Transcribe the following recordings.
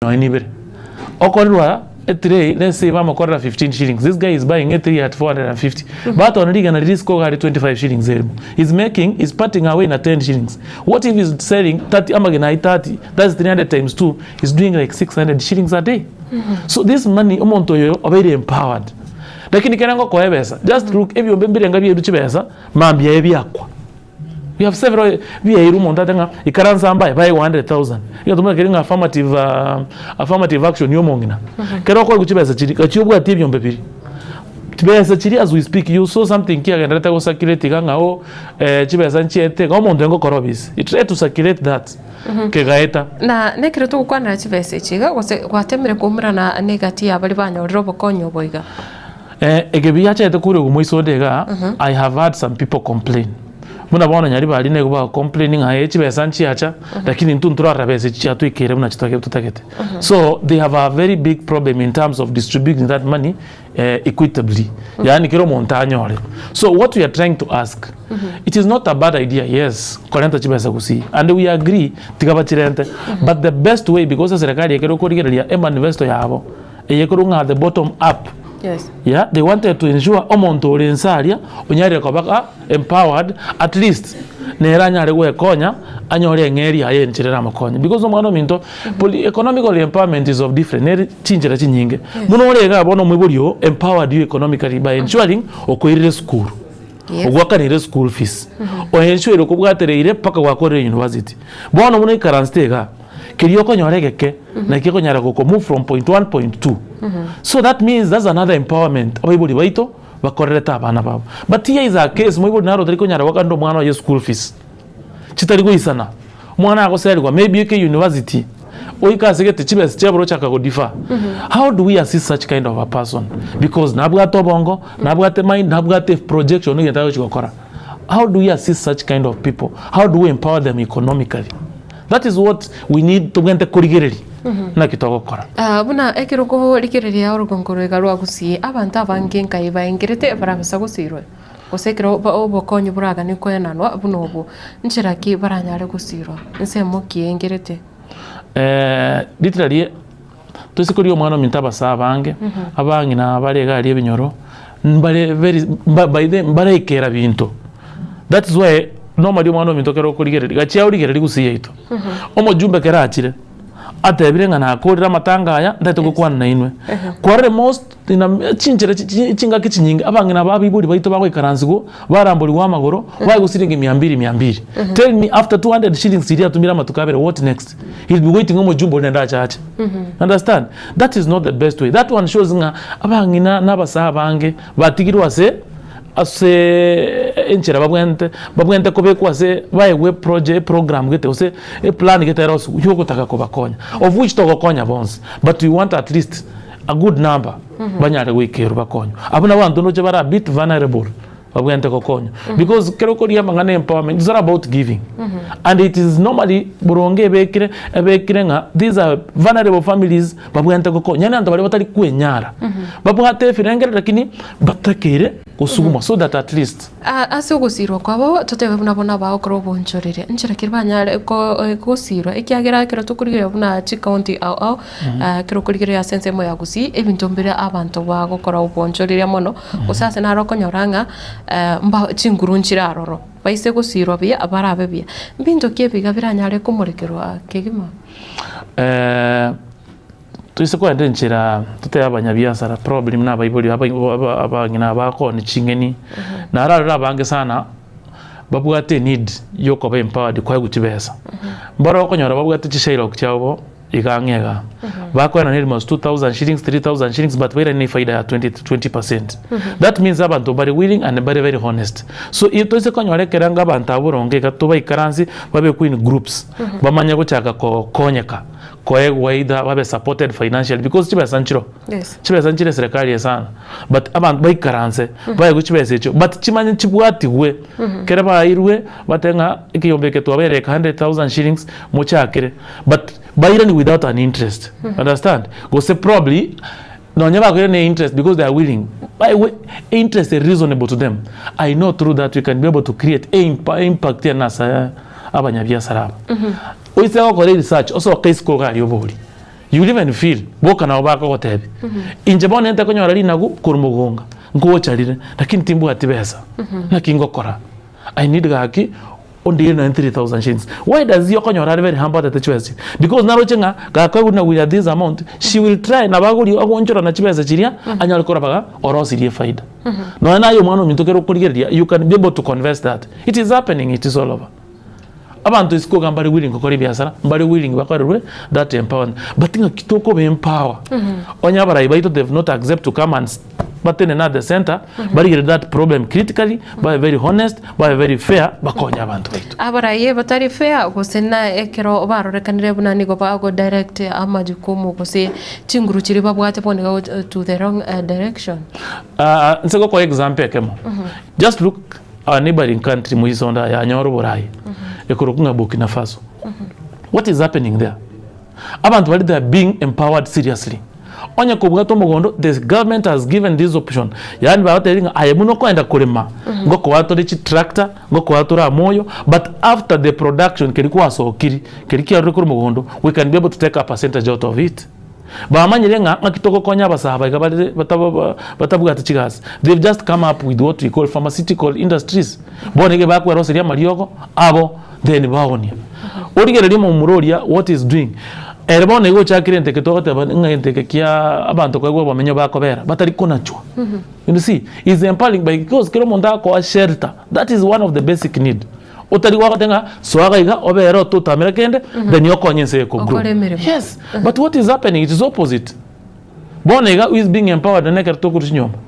Nonya nibere. Okorerwa etray let's say bamokorera 15 shillings this guy is buying etray at 450 batona rigena riria isiko iga are 25 shillings erimo he's making he's parting away na 10 shillings what if he's selling 30 amagena ayio 30 that's 300 times 2 he's doing like 600 shillings a day so this money omonto oyo obeire empowered lakini ekero ngokoa ebesa just look ebiombe mbirenga biairwe chibesa mambia aye biakwa. We have several biairwe omonto ate ng'a ikaransa mbae bae 100,000 egento buna keria ng'a affirmative affirmative action ya omong'ina. Kero okoegwa chibesa chiria gachia obwatie ebiombe biria. Chibesa chiria as we speak you saw something kiagenderete go circulate iga ng'a oh chibesa nchiete iga omonto oyo ngokora obisi. He tried to circulate that kegaeta. Na nekero togokwanera chibesa echi iga gose gwatemire koumerana na egati ya baria banyorire obokonyi obo iga. Eke biachete korwa omoiso onde igaa, I have heard some people complain. Buna bono Nyaribari nigo bago complain ng'a ee chibesa nchiacha, lakini intwe ntorarora besa echi chiatoikeire buna chitoke totagete. So they have a very big problem in terms of distributing that money equitably, yaani kera omonto anyore. So what we are trying to ask, it is not a bad idea yes korenta chibesa gusii and we agree tiga bachirente, but the best way because eserekari ekero okorigereria emanifesto yabo, Eye korwa ng'a the bottom up. Yes. Yeah, they wanted to ensure omonto ore inse aria onyarire koba ga empowered at least nere anyare gwekonya anyore eng'eria yaye enchera eramokonye because omwana ominto poli economical empowerment is of different nere chinchera chinyinge. Buna ore igaa bono omoibori oo empowered you economically by ensuring okoirire esukuru, Yes. ogwakaneire school fees, o ensuire okobwatereire mpaka gwakorire university. Bono buna oikaransete igaa. Keria okonyora egeke nakio ekonyara goko move from point one point two. So that means that's another empowerment abaibori baito bakorerete abana babo. But here is a case moibori naro otari konyara goakanera omwana oye school fees chitari goisana, omwana agoserigwa maybe oike university oike ase gete chibesa chiabora ochaka go defer. How do we assist such kind of a person because nabwate obongo, nabwate mind, nabwate projection egento agochi gokora. How do we assist such kind of people? How do we empower them economically? That is what we need tobwenerete korigereria naki togokora. Ah, buna ekero okorigereria orogongo roiga rwa Gusii, abanto abange nkai baengerete barabasa gosirwa, gose ekero ba obokonyi boraganie koenanwa buna obwo, nchera ki baranyare gosirwa? Ensemo ki engerete? Literally toise koria omwana ominto abasae abange, abang'ina bare iga aria ebinyoro, mbare very mba by the mbaraikera binto. That is why normally omwana ominto ekero okorigereria, gachia origereria gusii yaito, omojumbe ekero achire, atebire ng'a nakorire amatanga aya, ntagete gokwana nainwe. Kwarore most in a chinchera chi chi chingaki chinyinge, abang'ina aba abaibori baito bagoikaransigwa, baramborigwa amagoro, baegwa siringi mia mbiri mia mbiri. Tell me after 200 shillings chiria atumire amatuko abere, what next? He'll be waiting omojumbe oria naende ache ache. Understand? That is not the best way. That one shows ng'a abang'ina na abasae abange batigirwe ase ase enchera babwenerete babwenerete kobekwa ase baegwe eproje eprogram gete gose eplan gete ere ase yogotaka kobakonya. Of which togokonya bonsi, but we want at least a good number banyare goikerwa bakonywe. Abwo nabo abanto ndoche bare a bit vulnerable babwenerete gokonywa because ekero okoria amang'ana ya empowerment it's all about giving and it is normally boronge ebekire ebekire ng'a these are vulnerable families babwenerete gokonywa yaani abanto baria batari kwenyara babwate ebirengereri lakini batakeire gosugumwa so that at least. Ase ogosirwa kwabo, totebe buna bono abagokora obonchoreria, nchera ki banyare gosirwa, ekiagera ekero tokorigereria buna chikaunti ao ao, ekero okorigereria ase ensemo ya Gusii, ebinto mbire abanto bagokora obonchoreria mono, gose ase naro okonyora ng'a mba chinguru nchire aroro, baise gosirwa buya barabe buya. Mbinto ki ebi iga biranyare komorekerwa kegima? Toise kogenda enchera totebe abanyabiasara probably buna abaibori abang'ina abakoonia ching'eni, nararore abange sana babwate eneed ya okoba empowered koegwa chibesa. Mboro okonyora babwate chishylock chiabo iga ang'e igaa, bakoenana almost 2000 shillings, 3000 shillings but bairane na efaida ya 20 20%. That means abanto mbare willing and mbare very honest. So toise konyora ekerengo abanto abwo boronge iga tobaikaransie babekwe in groups, bamanye gochaka kokonyeka. Koegwa either babe supported financially because chibesa nchiro Yes. chibesa nchire eserekari eye sana but abanto baikaranse baegwe chibesa echio but chimanye chibwatigwe kere bairwe batebe ng'a ekeyombe eke twabaire eka 100,000 shillings mochakere but bairani without an interest understand gose probably nonye bakoirana ne interest because they are willing baegwe interest ere reasonable to them I know through that we can be able to create a impact ere nase abanyabiasara aba. Oise gokora eresearch, osoke isiko iga aria oborie. You will even feel boka nabo bakogotebia, inche bono nente konyora rinagu korwa mogonga, nkocha rire, lakini timbwati besa, naki ngokora? I need gaki ondeire nonye 3000 shillings. Why does he okonyora are very humble atete chibesa chiria? Because naroche ng'a gakoegwa rinagu riria this amount, she will try nabo agoria agoonchorana chibesa chiria, anyare koraba orosirie efaida. Nonye naye omwana ominto ekero okorigereria, you can be able to confess that, it is happening, it is all over. Abanto isiko iga mbare willing gokora ebiasara, mbare willing bakorerwe that empowerment, but ng'aki tokoba empower? Onye abarai baito they've not accept to come and batenene at the center, barigererie that problem critically, babe very honest, babe very fair, bakonye abanto baito. Abarai batari fair gose na ekero barorekanire buna nigo bago direct amajukumu gose chinguru chiria babwate bono iga to the wrong direction. Nse gokoa example ekemo, just look Our neighboring country moisonda yanyora oborai ekorokwa ng'a Burkina Faso. What is happening there? Abanto baria they are being empowered seriously. Onye kobwate omogondo the government has given this option yaani bagotebi ng'a aye buna okoenda korema ngokoa tore chitractor, ngokoa tore amoyo but after the production keria kwasokiri keria kiarure korwa mogondo we can be able to take a percentage out of it. Bamanyire ng'a ng'aki togokonya abasae aba iga bare batabwati chigasi. They've just come up with what we call pharmaceutical industries. Bono iga bakweroseria amariogo abo then baonia. Origererie omomura oria what he's doing. Ere bono iga ochakire egento eke togoteba ng'a egento eke kia abanto koegwa obomenyo bakobera batari konachwa. You see, he's empowering by because kera omonto agokoa shelter, that is one of the basic need. Otari gwagoteba ng'a soa iga iga obere ototamera kende then okonye ense eye ko grow. Okore emeremo. Yes, but what is happening it is opposite. Bono iga who is being empowered nonye ekero tokorwa chinyomba.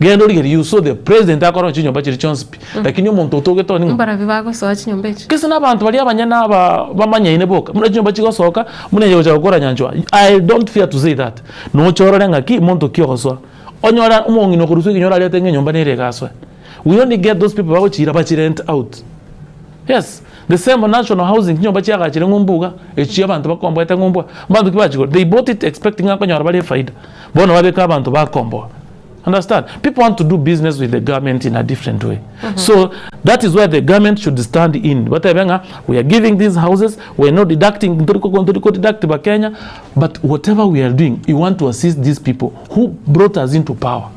Genda origererie you saw the president akorosia chinyomba chiria chionsi pi, lakini omonto otogete one ng'a Mbarabwo bagosoa chinyomba echi. Gese na abanto baria abanyene aba bamanyaine boka, buna chinyomba chigosoka, buna eye gocha gokora nyanchwa, I don't fear to say that. Noche orore ng'aki monto ki ogosoa. Onyore omong'ina okoruswa ekenyoro arete ng'a enyomba nere egasoe. We only get those people bagochiira bachi rent out. Yes, the same national housing chinyomba chiagachire ng'umbu iga, echio abanto bakomboete ng'umbu iga, mbanto ki bachigora? They bought it expecting ng'a nkonyora bare efaida. Bono babeka abanto bakomboa. Understand? People want to do business with the government in a different way. So that is where the government should stand in. Batebe ng'a we are giving these houses, we are not deducting, ntori ko ntori ko deduct bakenya, but whatever we are doing, we want to assist these people who brought us into power.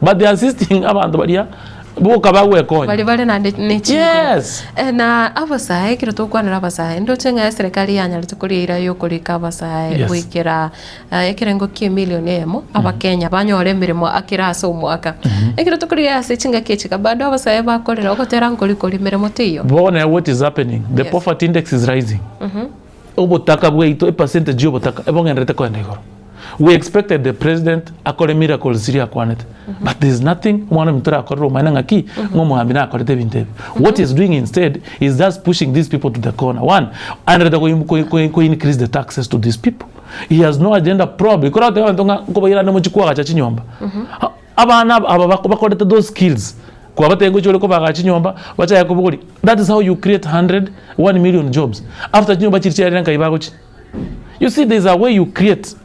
But they are assisting abanto baria boka bagwekonya. Baria bare naende ne chinguru. Yes. Eh, na abasae ekero togokwanera abasae, ndoche ng'a eserekari yanyarete koria eira yokorika abasae Yes. goikera eh, ekerengo kia emilion eyemo, abakenya banyore emeremo akere ase omwaka. Ekero tokorigia ase chingaki echi iga bado abasae bakorera ogotera nkori kori meremo teiyo. Bono what is happening, the Yes. poverty index is rising. Obotaka bwaito, epercentage ya obotaka ebogendererete kogenda igoro. We expected the president akore miracles chiria akwanete but there is nothing omwana ominto orakorere omanyene ng'aki ng'a omogambi nakorete ebinto ebi. What he is doing instead is just pushing these people to the corner. One, aenderete ko ko ko increase the taxes to these people. He has no agenda probably kore agotebia abanto ng'a nkobairane mochie koagacha chinyomba. Abana aba aba bakorete those skills kwabatebia ngochia ore kobagacha chinyomba bachake kobogoria that is how you create 100, 1 million jobs. After chinyomba chiria chiarire nkai bagochia. You see there is a way you create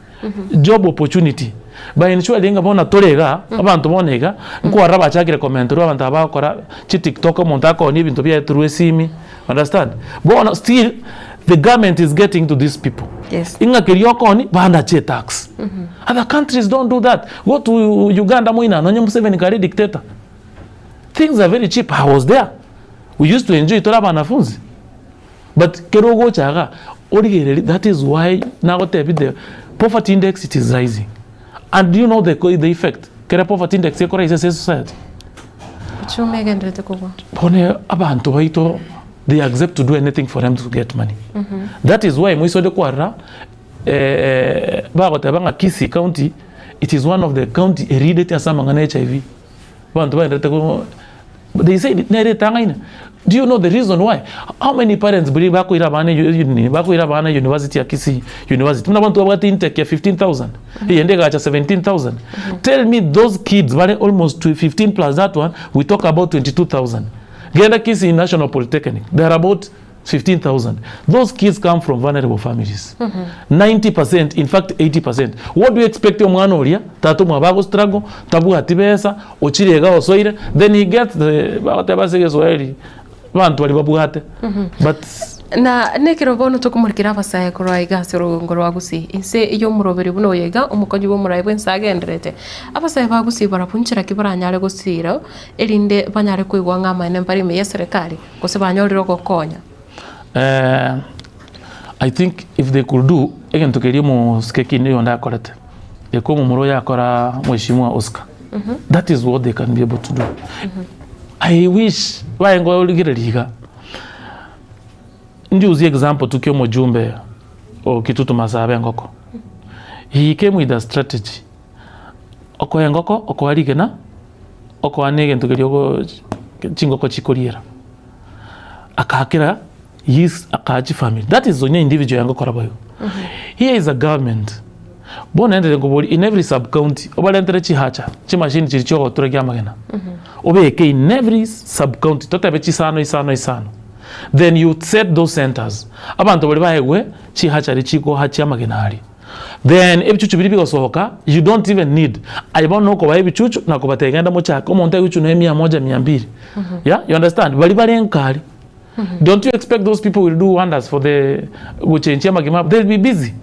job opportunity by ensuring ng'a bono tore igaa, abanto bono iga, nkwarora bachakire komenterwa abanto aba bagokora chitiktok omonto akoonia ebinto biaye through esimi, understand? Bono still the government is getting to these people. Yes. Ing'a keria okoonia bandache etax. Other countries don't do that. Go to Uganda moina nonye Museveni kare dictator. Things are very cheap, I was there. We used to enjoy tore abanafunzi. But kero ogocha iga origererie that is why nagotebia the poverty index it is rising and do you know the the effect kere poverty index ekoraise ase esociety? Uchumi egenderete kogwa. Bono abanto baito they accept to do anything for them to get money that is why moisonde kwarora bagoteba ng'a Kisii county it is one of the county erideti ase amang'ana ya HIV. Abanto baenderete ko they said nere etang'aine. Do you know the reason why? How many parents believe bakoira abana eyu nini bakoira abana university ya Kisii University buna abanto babwate intake ya 15,000 eyende egacha 17,000 tell me those kids bare almost to 15 plus that one we talk about 22,000 genda Kisii National Polytechnic they are about 15,000 those kids come from vulnerable families 90% in fact 80% what do you expect omwana oria tata omwabo ago struggle tabwati besa ochire iga osoire then he gets the bagoteba ase egeswahili abanto baria babwate but. Na nekero bono tokomorikera abasae korwa iga ase orogongo rwa Gusii, inse y'omoroberi buna oyo iga, omokonyi bw'omorai bw'ense agendererete. Abasae ba Gusii barabwo nchera ki baranyare gosiira, erinde banyare koigwa ng'a amaene mbare ime y'eserekari, gose banyorire ogokonya? I think if they could do egento keria omosike kinde oyonde akorete, eke omomura oyo akora mweshimiwa Oscar, that is what they can be able to do. I wish baye nkorigereria iga, Njusie example tu kia omojumbe o Kitutu Masaaba engoko. He came with a strategy. Okoa engoko, okoa rigena, okoa na egento keria ogo chingoko chikoriera. Akaakera his akaa chifamiri. That is onye individual yanga gokora boigo. Here is a government. Bono naende nkoboria in every sub county obarentere chihacha, chimashini chiria chiogoturagia amagena, obeke in every sub county totebe chisano isano isano. Then you set those centers, abanto baria baegwe chihachari chikohachia amagena aria. Then ebichuchu biria bigosoka you don't even need, aye bono nokobaa ebichuchu na kobatebia genda mochake, omonto ebichuchu noe mia moja mia mbili, yeah you understand, baria bare nka aria. Don't you expect those people will do wonders for the gochenchia amagima abo, they'll be busy.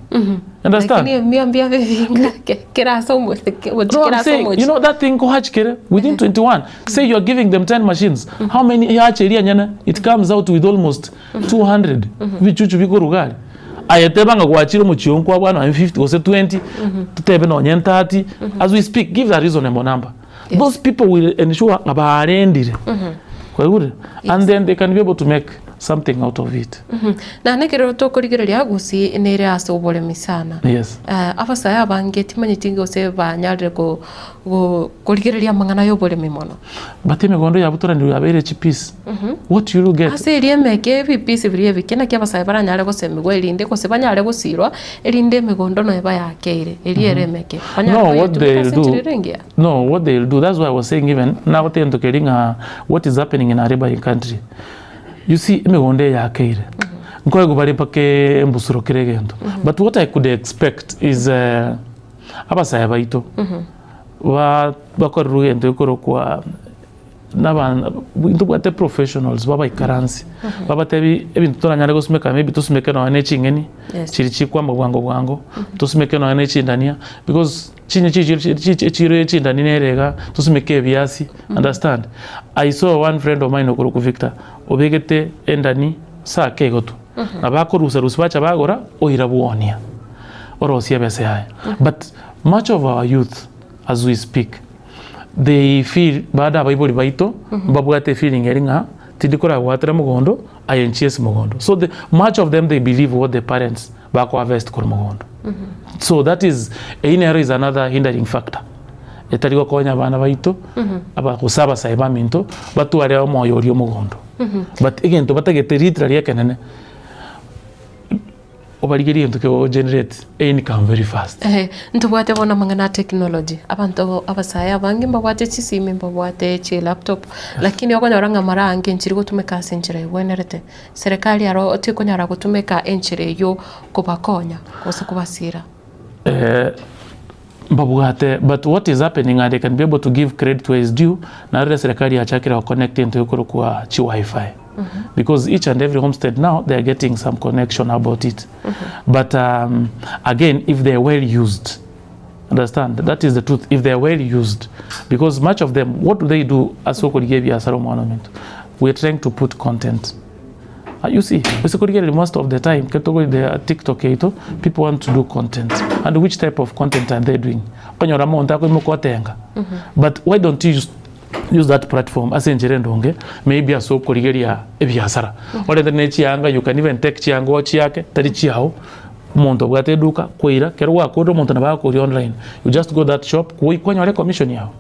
Understand? Lakini mia mbia bibinga kera ase omochi No, I'm kera ase saying, omochi you know that thing kohachikere within 21 say you are giving them 10 machines how many yacha eria nyene it comes out with almost 200 bichuchu bikoruga aria aye teba ng'a gwachire omochie oo nkwabwana nonye 50 gose 20 totebe nonye 30 as we speak give a reasonable number those people will ensure ng'a barendire kwaigure and then they can be able to make something out of it. Naende ekero tokorigereria gusii nere ase oboremi sana. Yes. Abasae abange timanyeti gose banyarire ko go korigereria amang'ana ya oboremi mono. But emegondo yabutoranirwe yabeire chipisi what you will get? Ase eria emeke ebipisi biria ebike naki abasae baranyare gosemigwa erinde gose banyare gosirwa erinde emegondo noyo bayakeire eria ere emeke banyare No, what koyetumeka they'll ase do, enchera ere engiya. no, what they'll do, that's why I was saying even, nagotebia egento keria ng'a what is happening in our neighboring country. You see, emegondo eye yakeire, nkoegwa bare mpaka embusuro kera egento, but what I could expect is abasae baito, ba bakorerwe egento gekorokwa naba ntobwate professionals babaikaranse, babatebi ebinto toranyare gosimeka maybe tosimeke nonya na eching'eni, Yes. chiri chikwama bwango bwango, tosimeke nonya na echindania, because chinye chi chi chi echiro ya echindania nere iga, tosimeke ebiasi, understand. I saw one friend of mine okorokwa Victor, obegete endani ase ake igo tu, nabo akorusa rusia bacha bagora, oira bwonia, orosie ebesa yaye. But much of our youth as we speak, they feel bado abaibori baito mbabwate efeeling eri ng'a tindi koragwatera mogondo aye nchiesi mogondo. So the much of them they believe what the parents bakoharvest korwa mogondo. So that is eyio nero is another hindering factor etari gokonya abana baito aba gose abasae baminto batware omoyo oria omogondo. But egento batagete literally ekenene Obarigerie egento kego generate income very fast. Eeh, ntobwate bono amang'ana a technology, abanto abasae abange mbabwate chisimi, mbabwate chilaptop, lakini okonyora ng'a mara aange nchiri gotumeka ase enchera ebwenerete. Serikali aro tikonyara gotumeka enchera eywo kobakonya gose kobasira. Mbabwate but what is happening and I can be able to give credit where is due, narire serikali yachakire go connect into ekorokwa chi wifi because each and every homestead now they are getting some connection about it but um, again if they are well used understand that is the truth if they are well used because much of them what do they do ase okorigia ebiasara omwana ominto we are trying to put content Ah, you see, ase korigereria most of the time ekero tokori the tiktok yaito, people want to do content and which type of content are they doing? Okonyora omonto akoimoka otenga but why don't you use, use that platform ase enchera endonge maybe ase okorigeria ebiasara orente ne chianga you can even take chianga ochiake tari chiao omonto obwate eduka koira kero gwakorire omonto nabo agokoria online you just go that shop kwoi kwanyora ecommission yao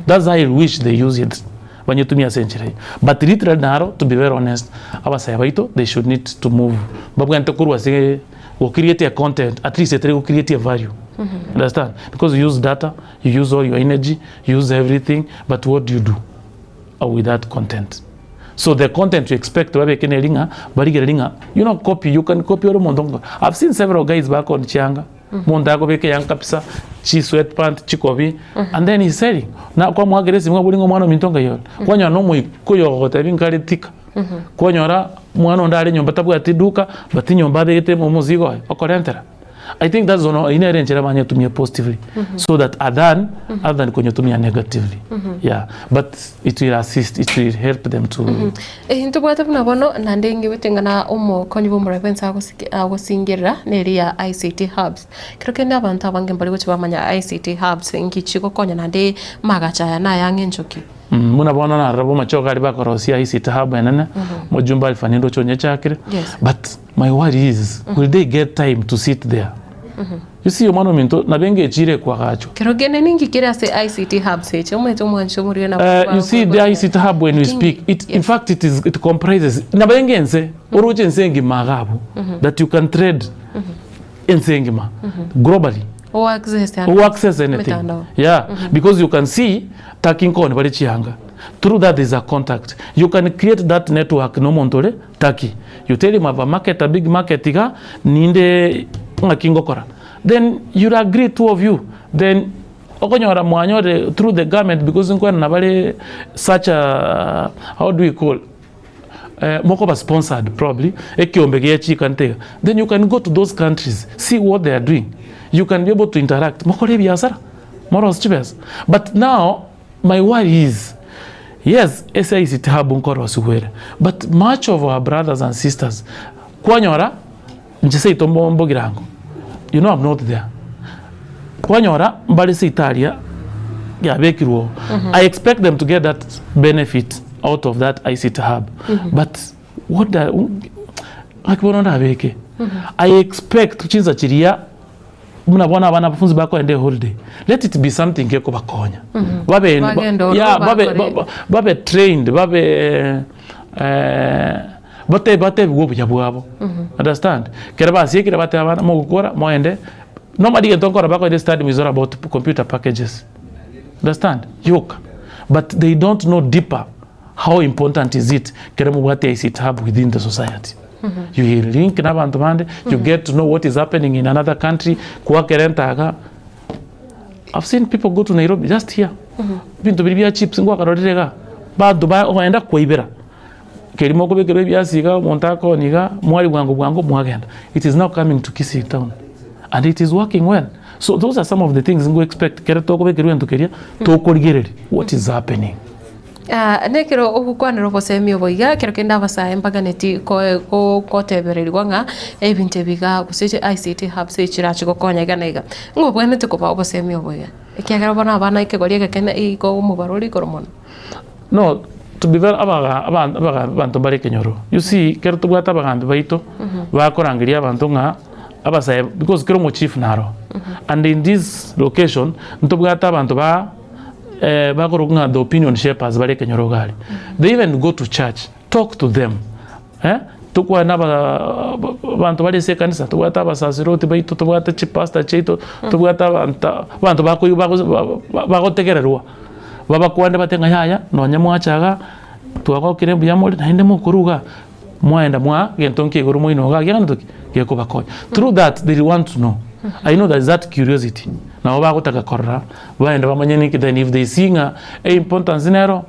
that's how I wish they use it. Banyetumie ase enchera eyio. But literally naro to be very honest, abasae baito they should need to move. Mbabwenerete korwa ase go create a content at least etari go create a value. Understand? Because you use data, you use all your energy, you use everything, but what do you do with that content? So the content you expect babeke neri ng'a barigererie ng'a you know copy, you can copy ore omonto ng'a I've seen several guys bakoni chianga. Omonto akobeka eyanga kabisa, chi sweat pant, chikobi, and then he's selling. Na kwamoakera esimi kwabori ng'a omwana ominto nkai ore? Kwanyora na omoika oyo ogotebia nkare tika. Kwanyora. Omwana onde are nyomba tabwati eduka, but nyomba abegete omozigo oye, okorentera. I think that's one eyio nere enchera banyetumia positively so that other other than konyetumia negatively yeah but it will assist it will help them to Eeh ntobwate buna bono naende ng'ebete ng'a na omokonyi bwa omorai bwensi agosiki agosingerera neri ya ICT hubs. Kero kende abanto abange mbari gochia bamanya ICT hubs nki chigokonya naende amagacho aya naya ang'e nchoki. Buna bono narora bomachoge aria bakorosia ICT hub enene, omojumbe Alpha nindoche onyechakire, Yes. but my worry is will they get time to sit there? You see omwana ominto nabo engechire ekwagachwa. Kero kende ninki kere ase ICT hubs echi omanyete omwanchi omorire nabo You see the ICT hub when we speak it in fact it is it comprises nabo enge ense oroche ense engima iga abwo that you can trade ense engima globally. O access O access anything Mitandao. yeah because you can see Turkey nkoni bare chianga through that there is a contact you can create that network na omonto ore Turkey you tell him I have a market a big market iga ninde ng'aki ngokora then you'll agree two of you then okonyora mwanyorire through the government because nkoenana bare such a how do we call mokoba sponsored probably ekiombe gia chikante iga then you can go to those countries see what they are doing you can be able to interact mokore ebiasara morosie chibesa but now my worry is yes ase ICT hub nkorosiwa ere but much of our brothers and sisters kwanyora inche seito mbo mbogirango you know I'm not there kwanyora mbare seito aria yabekirwe oo I expect them to get that benefit out of that ICT hub but what the ng'aki bono ndabeke I expect chinsa chiria buna bono abana abafunzi bakoenda eholiday let it be something gekobakonya babe Bagende ororo yeah, babe bakore. ba- babe trained babe bate batebigwe obuya bwabo understand ekero basiekire bateba abana mogokora moende normally egento nkoro bakoenda estudy is all about computer packages understand yoka but they don't know deeper how important is it ekero mobwate ICT hub within the society you will link na abanto bande you get to know what is happening in another country kwakera entaga I've seen people go to Nairobi just here ebinto biria bia chips ngwakarorire igaa banto ba oenda kwaibera Keri mokobekerwa ebiasi iga, omonto akooni iga, mwari bwango bwango mwagenda. It is now coming to Kisii town and it is working well. So those are some of the things ngo expect kere tokobekerwa egento keria, tokorigereria what is happening. Ah, nekero ogokwanera obosemi obo iga, ekero kende abasae mbaganeti ko- ko- gotebererigwa ng'a ebinto ebi iga gose ICT hubs chirachi gokonya iga na iga. Ng'a obwenerete koba obosemi obo iga, ekiagera bono abana ekegori egekene igo omobarori igoro mono. No, to be very abaga aba abagambi abanto mbare ekenyoro. You see, ekero tobwate abagambi baito, bakorangeria abanto ng'a abasae because kera omochief naro. And in this location, ntobwate abanto ba bakorokwa ng'a the opinion shapers bare ekenyoro iga aria. They even go to church, talk to them eh, tokwane na abaa abanto bare ase ekanisa, tobwate abasasiroti baito, tobwate chipastor chiaito, tobwate abanto abanto bakoigwa bago ba bagotegererwa. Babakwane batebe ng'a yaya, nonye mwacha igaa, twagokire mbuya more, naende mokorwa igaa, mwaenda mwa gento nki igoro moino igaa giaganto ki? Gekobakonya. Through that, they want to know. I know there is that curiosity, nabo bagotaka korora, baende bamanye ninki then if they see ng'a eimportance nero,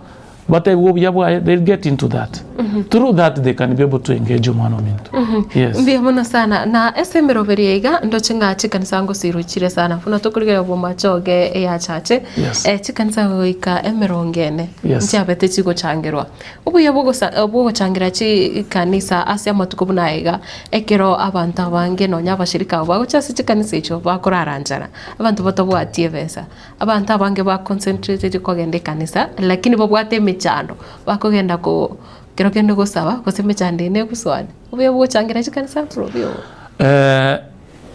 Batebiwe obuya bwaye, they'll get into that. Through that they can be able to engage omwana ominto. Yes. Mbuya mono sana na ase emeroberio iga ndoche ng'a chikanisa ngosirwe chire sana buna tokorigereria bomachoge eya chache Yes. eh, chikanisa goika emerongo ene Yes. nchiabete chigochangerwa obuya bwogosa bwogochangera chikanisa ase amatuko buna aya iga ekero abanto abange nonya abashirika abo bagocha ase chikanisa echio bakorara nchara abanto batabwati ebesa Abanto abange ba concentrated kogenda ekanisa, lakini babwate emechando, bakogenda ko kero kende gosaba, gose emechando eye negosoane. Obuya bwogochangera chikanisa mborobio obo.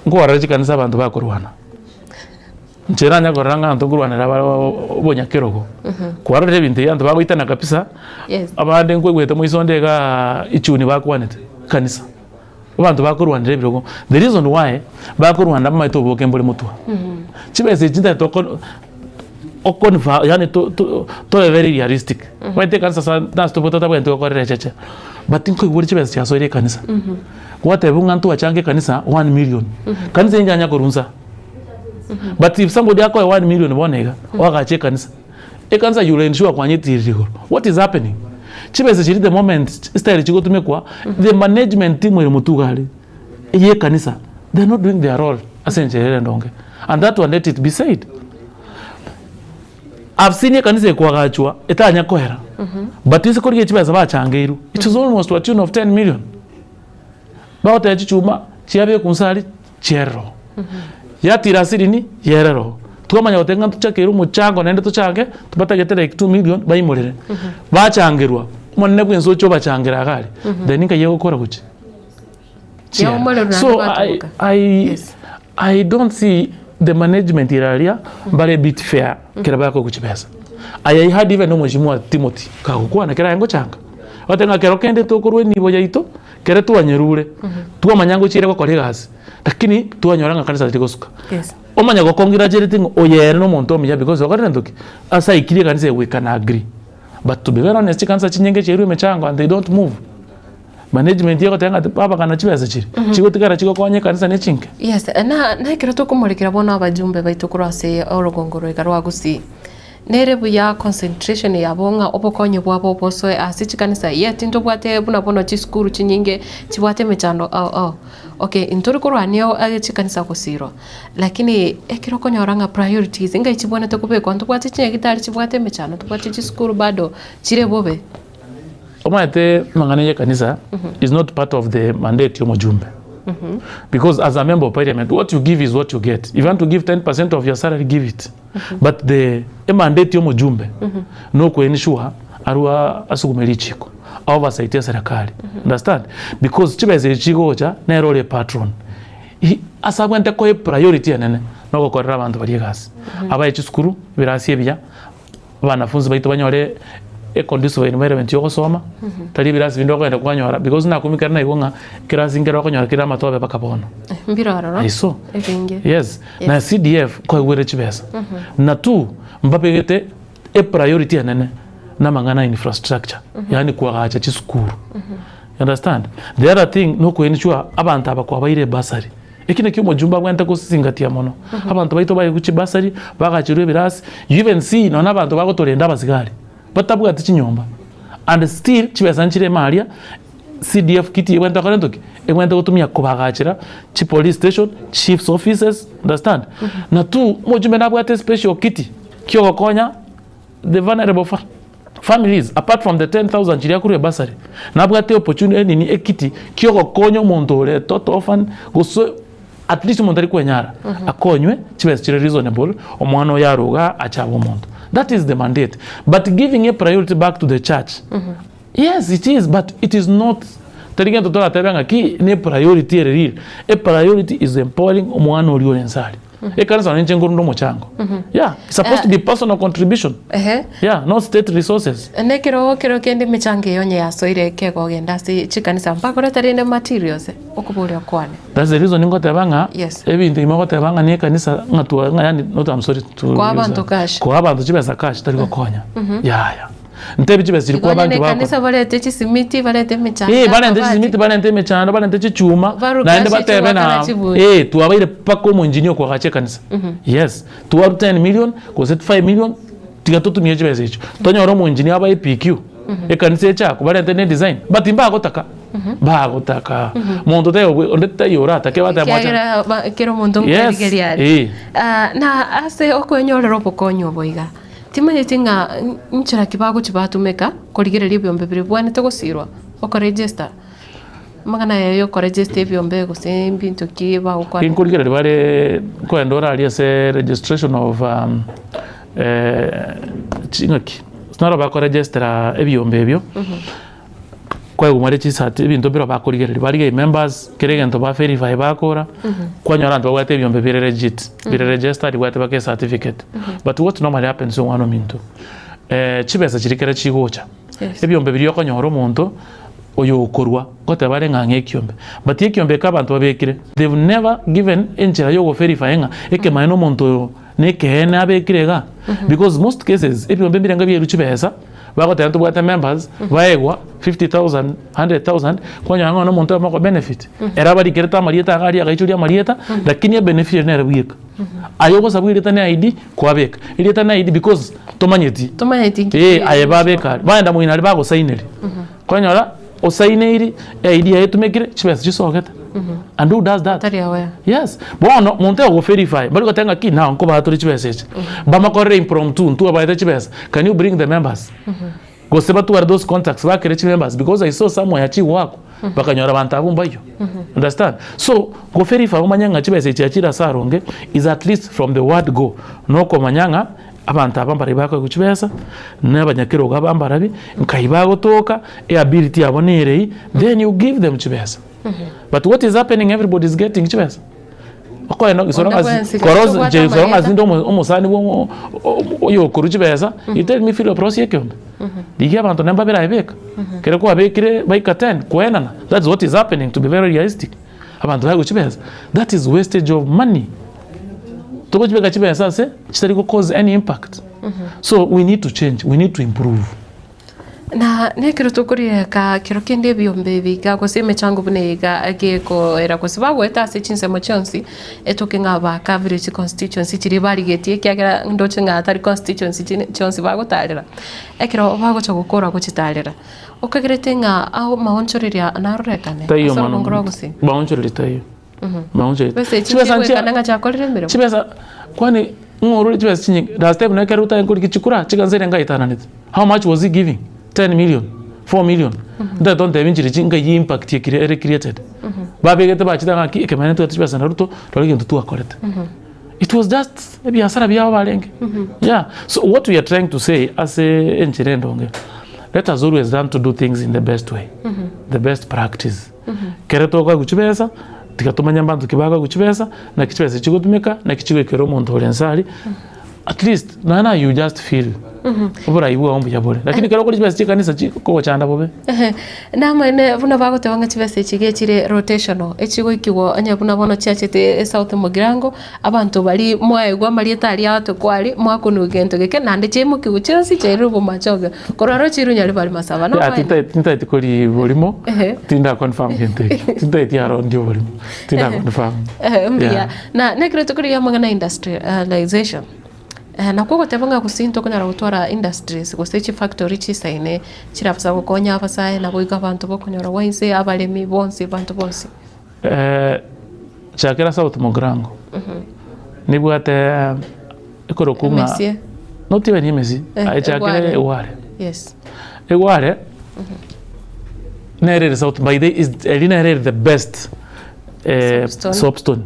Nkorora chikanisa abanto bakorwana, inche nanye korora ng'a abanto nkorwanera bare obonyakerogo, kwarorire ebinto ebi abanto bagoitana kabisa, Yes. abande nkoigwete moiso onde igaa echuni bakwanete kanisa. Abanto bakorwanera ebirogo, the reason why bakorwana bamaete oboke mbore motwe. Chibesa echi ntari toko okonfa yaani to to tobe very realistic. Omanyete ekanisa sa nase tobwate totabwenereti gokorera echeche, but nkoigwa ore chibesa chiasoire ekanisa, gwatebiwa ng'a ntwachange ekanisa one million, kanisa eyio yanya korwa nsa. But if somebody akoe one million bono iga, oagache ekanisa, ekanisa you will ensure kwanyetirire igoro. What is happening? Chibesa chiria the moment style chigotumekwa, the management team ere motugo are, eye ekanisa, they are not doing their role ase enchera ere endonge. And that one let it be said. I've seen ekanisa ekoagachwa etanya koera, but ase korigia chibesa bachangeirwe, it is almost to a tune of 10 million. Bagoteba chichuma chiabekwa inse aria chierire oo, yatira asirini yerere oo. Twamanya goteba ng'a ntochakeire omochango naende tochange, tobatagete like 2 million baimorere. Bachangerwa, omonene bwense oche obachangera iga aria, then nkai egokora gochia? Chiera. Yaumorerwa naende So I, batoboka. I, Yes. I don't see the management ere aria mbare a bit fair kera bakoigwa chibesa. Aye I heard even omweshimiwa Timothy kagokwana kera aye ngochanga, ogoteba ng'a kero kende tokorwa enibo yaito, kere twanyerure, twamanya ngochiire gokora egasi, lakini twanyora ng'a kanisa teri gosuka. Yes. Omanye go congratulate ng'a oyo ere nomonto omuya because okorire nto ki? Ase aikirie ekanisa eye we can agree. But to be very honest chikanisa chinyinge chiairwe emechango and they don't move. Management egoteba ng'a babagana chibesa chiria, chigotigara chigokonya ekanisa ne chinke. Yes, na na ekero tokomorekera bono abajumbe baito korwa ase orogongo roiga rwa Gusii, nere buya concentration yabo ng'a obokonyi bwabo obosoe ase chikanisa yet ntobwate buna bono chisukuru chinyinge chibwate emechando ao ao. Okay, ntori korwania aye chikanisa gosirwa, lakini ekero okonyora ng'a priorities ngai chibwenerete kobekwa ntobwate chinyagitari chibwate emechando, ntobwate chisukuru bado chire bobe. Omanyete amang'ana ya ekanisa is not part of the mandate ya omojumbe because as a member of parliament what you give is what you get. If you want to give 10% of your salary give it but the emandate ya omojumbe no ko ensure arwa asugume richiko oversight ya serikali understand because chibesa echi chigocha nere ore patron ase abwenerete koa epriority enene nogokorera abanto baria egasi abae chisukuru ebirasi ebiya. Abanafunzi baito banyore a conducive environment ya ogosoma, tari ebirasi binde okogenda kwanyora because nakumia ekero naigwa ng'a ekerasi nkere okonyora kere amatobe mpaka bono. Mbire ororo I saw. ebinge. Yes, na CDF nkoigwere chibesa. Na two, mbabegete epriority enene na amang'ana ya infrastructure, yaani koagacha chisukuru. You understand? The other thing nokoensure abanto aba kwabaire ebursary. Eki nakio omojumbe abwenerete gosingatia mono. Abanto baito baigwe chibasari, bagacherwe ebirasi, you even see nonya abanto bagotorenda abasigari, batabwati chinyomba and still chibesa nchire ime aria, CDF kiti ebwenerete gokora gento ki? Ebwenerete gotumia kobagachera chipolice station, chiefs offices, understand? Na two, omojumbe nabwate especial kiti kiogokonya the vulnerable fa families apart from the 10,000 chiria akorwa ebasari, nabwate opportunity enini ekiti kiogokonya omonto ore total orphan gose at least omonto ari kwenyara akonywe chibesa chire reasonable omwana oyo arwe igaa ache abe omonto. That is the mandate but giving a priority back to the church yes it is but it is not tari gento toratebe ng'aki ne priority ere real, a priority is empowering omwana oria ore nse aria. Ekanisa nonye inche nkorunda omochango. Yeah, it's supposed to be personal contribution. Ehe. Yeah, not state resources. Nekero kero kende emechango eye onye yasoire kegogenda ase chikanisa mbakorete rende materials okoboria kwane. That's the reason ngoteba ng'a Yes. ebinto ime ogoteba ng'a na ekanisa ng'a twa ng'a yaani not I'm sorry to Koa use abanto that. cash. Koa abanto chibesa cash tari gokonya. Yaya. Ntebi chibesa chiria Igo onye kwa na abanto ekanisa bakora. barete chisimiti, barete emechando, Eh, barente amabati. chisimiti, barente emechando, barente chichuma, Baruke naende ase batebe chigoakana na chiburi. eh, twabaire mpaka omoengineer okoagacha ekanisa. Yes, twarwa 10 million, gose 5 million, tiga totumie chibesa echio. Tonyore omoengineer abae PQ, ekanisa echakwe, barente na edesign, but mbagotaka, mbagotaka. Monto taiyo bwe onde taiyo oratake batebe moche. Ekiagera ba kera omonto Yes, nkorigeria are. eh. Ah, na ase okwenyorera obokonyi obo iga. Timanyeti ng'a nchera ki bagochia batumeka korigereria ebiombe biria bibwenerete gosirwa, okoregister, amang'ana aya ya okoregister ebiombe gose mbinto ki bagokwana. Nkorigereria bare nkoenda ore aria ase registration of ching'aki, naro bakoregistera ebiombe ebio. Kwaigwa bare chisati ebinto mbiro bakorigereria barigerie members kera egento ba verify bakora kwanyora abanto babwate ebiombe bire legit bire registered bwate mpaka ecertificate but what normally happens omwana ominto chibesa chiria kere chigocha Yes. ebiombe biria okonyora omonto oyo okorwa ngoteba are ng'a ng'a ekiombe but ekiombe eke abanto babekire they've never given enchera ya ogoverify ng'a ekemaene omonto oyo na ekeene abekire igaa because most cases ebiombe mbirenga biairwe chibesa. Bagoteba ntobwate members, baegwa 50,000, 100,000, kwanyora ng'a omonto oyomo okobenefit, ere abarikerete amarieta iga aria agaichoria amarieta, lakini ebeneficiary nere bweka. Aye ogosabwa erieta na ID, kwabeka, erieta na ID because tomanyeti. Tomanyeti nki Eh, aye babeka aria, baenda moino aria bagosaineri, kwanyora osaineiri, eID yaye etumekire, chibesa chisogete. And who does that? Tari aware. Yes, bono monto oyo ogoverify, mbari goteba ng'a ki nao nkobaa tore chibesa echi, bamakorere impromptu intwe obaete chibesa, can you bring the members? Gose batware those contacts bakere chimembers because I saw somewhere chigwakwa, bakanyora abanto abwo mbayio, understand? So, goverify omanye ng'a chibesa echi chiachire ase aronge is at least from the word go, nokomanya ng'a abanto aba mbaria bakoegwa chibesa, na abanyakerogo aba mbarabi, nkai bagotoka, eability yabo nere eyio, then you give them chibesa. But what is happening everybody is getting chibesa. Okoenda Onde isoro ng'asi bwensi koro gose obwate nche isoro amarieta. ng'asi nde omo omosani bwa omo oyokorwa chibesa, you tell me Philip rosia ekeombe. Rigia abanto naende mbabere aye beka. Ekero kwabekire baika ten, koenana, that's what is happening to be very realistic. Abanto baegwe chibesa, that is wastage of money. Togochibeka chibesa ase chitari go cause any impact. So we need to change, we need to improve. Na nekero tokorieka kero kende ebiombe ebi iga gose emechango buna eye iga gekoera gose bagoeta ase chinsemo chionsi, etoke ng'a bakabire chiconstituency chiria barigetie ekiagera ndoche ng'a tari constituency chinde chionsi bagotarera, ekero bagocha gokora gochitarera, okagerete ng'a amaonchoreria narorekane Taiyo ase omwana orongo rwa omonto, gusii? maonchoreria taiyo. Maonchoreria. Besa echi Chibesa nchia nchigoekana ng'a chiakorire emeremo? chibesa kwani ng'o orore chibesa chinyinge last time nekero otari korigia chikura chikanisa eria ngaetananete how much was he giving 10 million, 4 million ntagete ontebi nchire chi nkai impact ekire ere created babegete bachete ng'aki ekemanyererio ntobwate chibesa na Ruto rora egento twakorete. It was just ebiasara biabo barenge yeah so what we are trying to say ase enchera endonge let us always learn to do things in the best way the best practice. Ekero tokoegwa chibesa, tiga tomanye mbanto ki bakoegwa chibesa, naki chibesa echi chigotumeka, naki chigoikera omonto ore nse aria, at least nonya naye you just feel oborai bwao mbuya bore. Lakini ekero okoria chibesa chia ekanisa chikogochanda bobe. Namaene buna bagoteba ng'a chibesa echi iga echire rotational, echigoikigwa onye buna bono chiachete esouth mugirango, abanto baria mwaegwa amarieta aria agatokwa aria, mwakunwa egento geke naende chiaimokiwa chionsi chiairwe bomachoge. Korwa aro chiirwe nyari bare masaba. Yeah, Namaene. tintaeti tintaeti kori borimo, Ehe. tinda confirm gento ekio. Tintaeti aro ndi oborimo, tinda confirm. Ehe, mbuya. Yeah. Na nekero tokorigia amang'ana ya industrialization, nakwo ogoteba ng'a gose ntokonyara gotwara industries gose chifactory chisaine chirabasa gokonya abasae naboigo abanto bokonyora gwa inse abaremi bonsi abanto bonsi. Chakera South Mugirango, nibwate ekorokwa ng'a Emesie. not even emesie, Eh, aye chakera egware. egware. Yes. Egware, nere ere South, by the is eri nere ere the best Soapstone. soapstone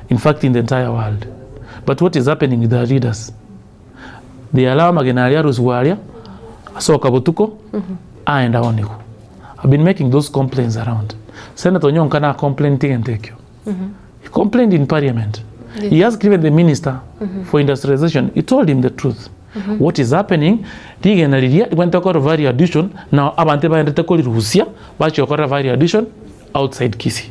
in fact in the entire world. But what is happening with our leaders? They allow amagena aria arusigwe aria, asoka botuko, aenda aonigwa. I've been making those complaints around. Senator Onyonka na complained egento ekio. He complained in parliament. He asked even the minister for industrialization, he told him the truth. What is happening, rigena riria ribwenerete gokora value addition, nao abanto ebaendete korirusia, bachia gokora value addition outside Kisii.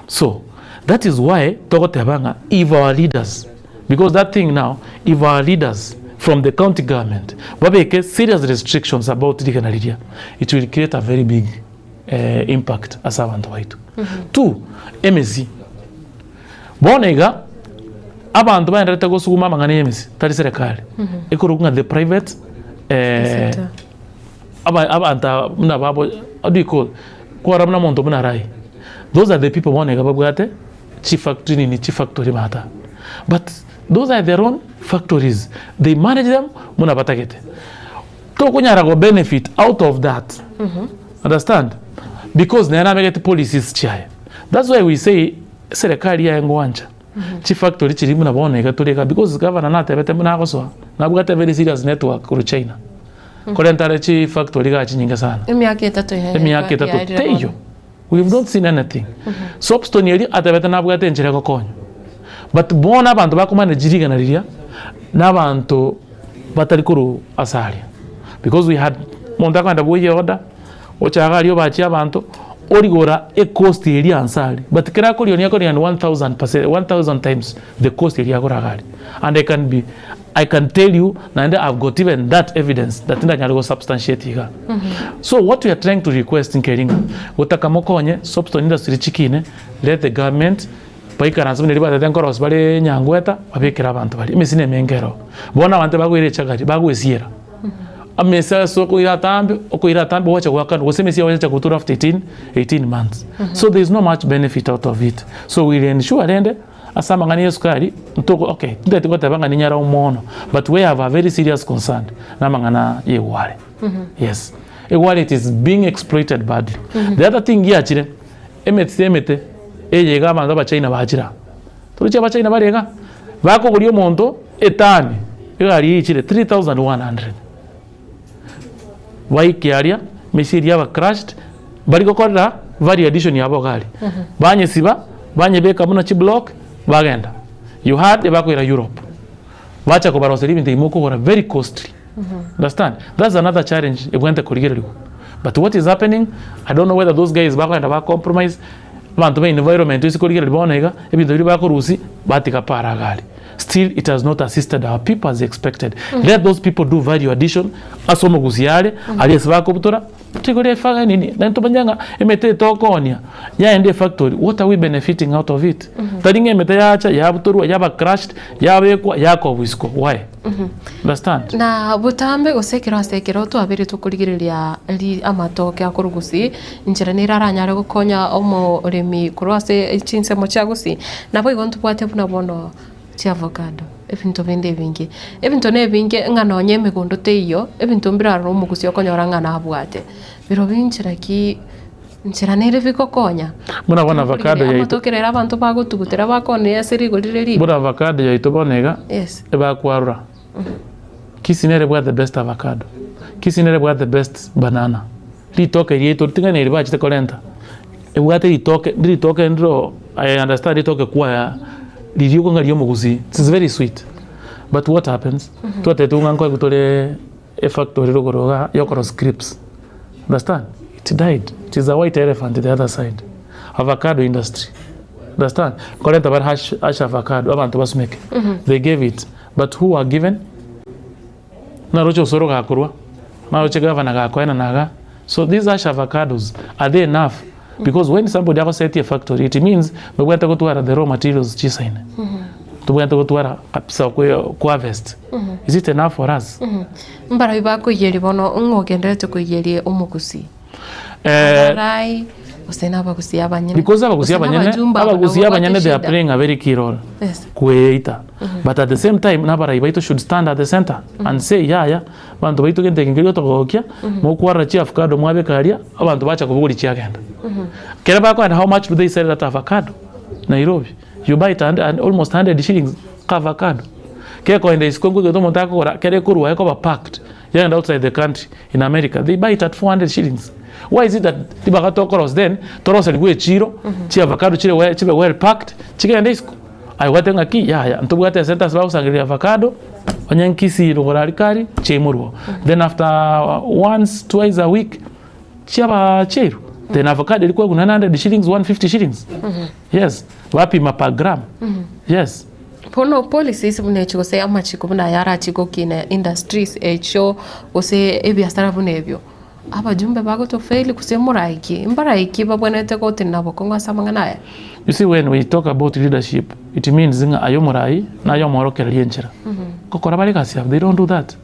So, that is why togoteba ng'a if our leaders, because that thing now, if our leaders from the county government babeke serious restrictions about rigena riria, it will create a very big impact ase abanto baito. Two, emesi. Bono iga, abanto baendererete gosuguma amang'ana ya emesi, tari serikali, ekorokwa ng'a the private Sector. aba abanto aba buna babo how do you call, kwarora buna omonto buna Rai, those are the people bono iga babwate chifactory nini chifactory maata, but those are their own factories, they manage them buna batagete. Tokonyara go benefit out of that, understand, because nere nabegete policies chiaye. That's why we say serikali yaye ngoancha chifactory chiria buna bono iga tore iga because governor natebete buna agosoa, nabwate very serious network korwa China. Korenta are chifactory iga chinyinge sana. Emiaka etato yaye Emiaka etato yaerire teiyo. bono. We have not seen anything. Soapstone eria atebete nabwate enchera egokonya. But bono abanto bakomanage rigena riria, na abanto batari korwa ase aria. Because we had omonto akogenda bwoyie order, ocha iga aria obachie abanto, origora ecost eria anse aria. But kera akorionia akorionia 1000 percent, 1000 times the cost eria agora iga aria. And I can be. I can tell you naende I've got even that evidence that ndanyare go substantiate iga. So what we are trying to request nkeri ng'a gotaka mokonye soapstone industry chikine let the government baikaranse buna eria batete nkorosia bare nyangweta babekere abanto baria emesii na emenge ero. Bono abanto bakoira echagari bagoesiera amesa ase okoira atambe okoira atambe gwacha goakanwa gose emesi yago yacha gotura after 18 18 months. So there is no much benefit out of it. So we will ensure rende Ase amang'ana y'esukari, ntoko okay, ntagete goteba ng'a ninyarau mono, but we have a very serious concern namang'ana y'egware. Yes. Egware it is being exploited badly. The other thing giachire, emeti emete eye iga abanto abachina bachire aa. Torochi abachina bare igaa? Bakogoria omonto etani, egari eichire 3100. Baike aria, emesi eria yaba crushed, bari gokorera value addition yabo iga aria. Banyesiba, banyebeka buna chiblock, bagenda. You heard ebakoira Europe. Bacha kobaroseria ebinto ebi mokogora very costly. Understand? That's another challenge ebwenerete korigereriwa. But what is happening, I don't know whether those guys bakogenda ba compromise, abanto ba environment ase korigereria bono iga, ebinto biria bakorusia, batiga para iga aria. Still it has not assisted our people as expected. Let those people do value addition ase omogusi are, aria ase bakobutora, tigore efa nini, naende tomanye ng'a emete etokoonia, yaenda efactory, what are we benefiting out of it? Tari ng'a emete yacha, yabutorwa, yaba crushed, yabekwa, yakobwa isiko, why? Understand? Na botambe gose ekero ase ekero twabeire tokorigereria ri amatoke akorwa gusii, inchera nere aranyare gokonya omoremi korwa ase chinsemo chia gusii, naboigo ntobwate buna bono chiavocado, ebinto binde ebinge. Ebinto na ebinge ng'a nonye emegondo teiyo, ebinto mbire aroro omogusii okonyora ng'a nabwate. Birobio inchera ki, inchera nere bigokonya? Buna bono avocado yaito. Amatoke rero abanto bagotugutera bakonia ase rigori rire ribe. Buna avocado yaito bono iga, Yes. ebakwarora. Kisii nere ebwate the best avocado, Kisii nere ebwate the best banana. Ritoke riaito riting'ana eri bachete korenta, ebwate ritoke, ritoke ndiro I understand ritoke kwaya riria okong'a ria omogusii, it is very sweet. But what happens, twatebete ng'a nkoegwa tore efactory rogoro igaa yokorosia crisps, understand, it died, it is a white elephant the other side. Avocado industry, understand, nkorenta bare hash hash avocado abanto basumeke, they gave it, but who were given? Naroche osoro gakorwa, naroche gavana gakoenana iga, so these ash avocados are they enough? Because when somebody agosetie efactory it means nobwenerete gotwara the raw materials chisaine, tobwenerete gotwara kabisa okwe koharvest, is it enough for us? Mbarabwo bakoiyeria bono ng'o ogendererete koiyeria omogusii? Eh, Abarai gose na abagusii abanyene because abagusii gose na abanyene abajumbe aba nabo abagusii babwate abanyene they are eshida. playing a very key role Yes. kweita but at the same time nabarai baito should stand at the center and say yaya abanto baito gento eke nkerio togokia mokwarora chiavocado mwabeka aria abanto bacha kobogoria chiagenda. Kere bakoenda how much do they sell that avocado Nairobi you buy it and, and almost 100 shillings ka avocado kekoenda isiko nkoigwete omonto akogora kere ekorwa ekoba packed Yagenda outside the country in America they buy it at 400 shillings why is it that ribaga tokorosia then toroserigwe echiro chi avocado chire well chibe well packed chigende isiko aye obwate ng'aki yaya ntobwate esente ase bagosangereria avocado onye nkisii rogoro aria kari chiaimorwa then after once twice a week chiaba chiairwa then avocado eri kwegwa 900 shillings 150 shillings yes bapima per gram yes. Bono policies buna echi gose amachiko buna aya arachie gokina industries echio gose ebiasara buna ebio, abajumbe bagotofail gose moraiki, mbaraiki babwenerete gotenena bokong'u ase amang'ana aya? You see when we talk about leadership it means ng'a aye omorai naye omoorokereria enchera. Gokora bare egasi yabo they don't do that.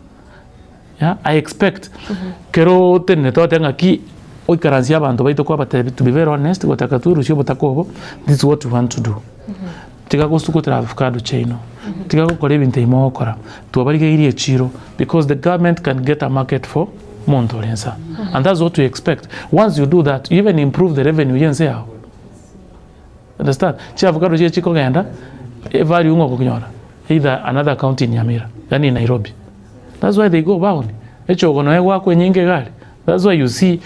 Yeah, I expect kero otenenete ogoteba ng'aki oikaransie abanto baito kwabatebia to be very honest gotaka twerusie obotaka obo this is what we want to do. Tiga gosugutera avocado chiaino, tiga gokora ebinto ebi mogokora, twabarigeirie echiro because the government can get a market for omonto ore nsa and that's what we expect. Once you do that you even improve the revenue ya ense yago. Understand? Chiavocado chiria chikogenda evalue ng'a okonyora either another county in Nyamira yaani Nairobi. That's why they go bound. Echogo noe goakwa enyinga iga aria. That's why you see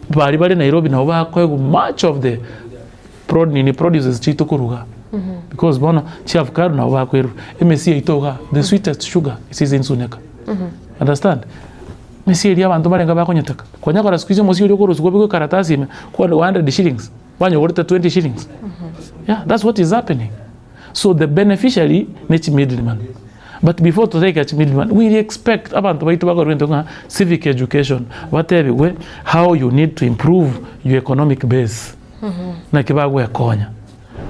baria bare Nairobi nabo bakoegwa much of the pro nini produces chiaito koruga. Because bono chiavocado nabo bakoerwa. Emesie yaito igaa, the sweetest sugar is in Suneka. Understand? Emesie eria abanto barenge bakonyetaka. Konya kora siku hizi omosie oria okorusiwa obekwe ekaratasi ime, kwani 100 shillings, banyogorete 20 shillings. Yeah, that's what is happening. So the beneficiary ne chimiddleman. But before totaika chimiddleman, we expect abanto baito bakorwe egento ng'a civic education, batebigwe how you need to improve your economic base, naki bagwekonya.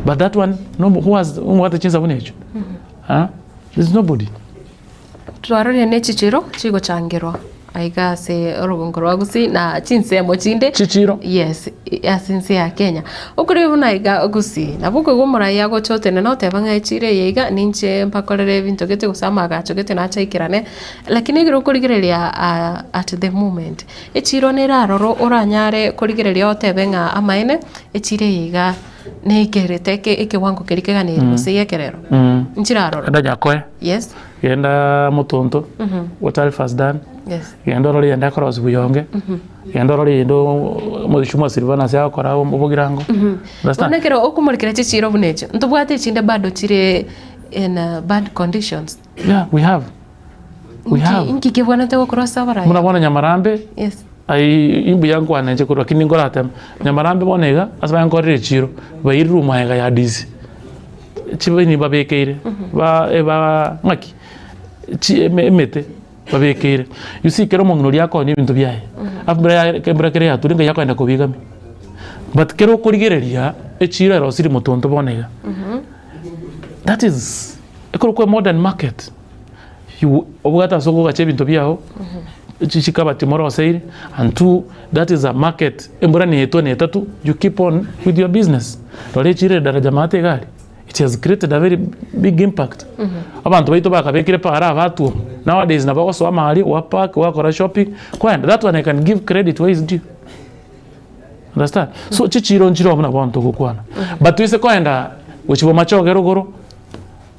But that one, no who has omwate chinsa buna echio? Ah, there's nobody. Twarorire ne chichiro chigochangerwa aiga ase orogongo rwa Gusii na chinsemo chinde. Chichiro? Yes, ase ense ya Kenya. Okorire buna aiga Gusii, nabo okoigwa omorai agocha otenena oteba ng'a echiro eye iga ninche mbakorere ebinto gete gose amaagacho gete nache aikerane, lakini ekero okorigereria at the moment, echiro nere aroro oranyare korigereria otebe ng'a amaene, echiro eye iga neikerete eke ekewango keria keganeiri gose egekerero, nchire aroro. Enda nyakoe. Yes. Genda motonto, what Alpha has done, Yes. genda orore yende akorosia buyonge, genda orore yende omoshumo Silvanus agokora obogirango. Understand? Bono ekero okomorekera chichiro buna echio, ntobwate echinde bado chire in bad conditions. Yeah, we have. We Inki have. inki kebwenerete gokorwa ase abaraya? Buna bono Nyamarambe, Yes. ai imbuya nkwane inche korwa lakini nkoratema, Nyamarambe bono iga, ase bankorire echiro, bairire omwega ya DC. Chibaini babekeire, ba eba ng'aki, chi eme emete babekeire. You see kera omong'ina oria akonya ebinto biaye, afu mbura ya embura kere yature ngai akoenda kobigamia. But kero okorigereria, echiro erosirie motonto bono iga, that is ekorokwa emodern market. You obwate ase okogacha ebinto biago, chi chikabati moroseire, and two, that is a market, embura netwa na etatu, you keep on with your business. Rora echiro ere Daraja maate iga aria, it has created a very big impact. Abanto baito bakabekire para abatwo, nowadays nabo ogosoa amaria, gwapark, gwakora shopping, kwaenda. That one I can give credit where is due. Understand? So chichiro nchire buna bono togokwana. But toise koenda gochia bomachoge rogoro,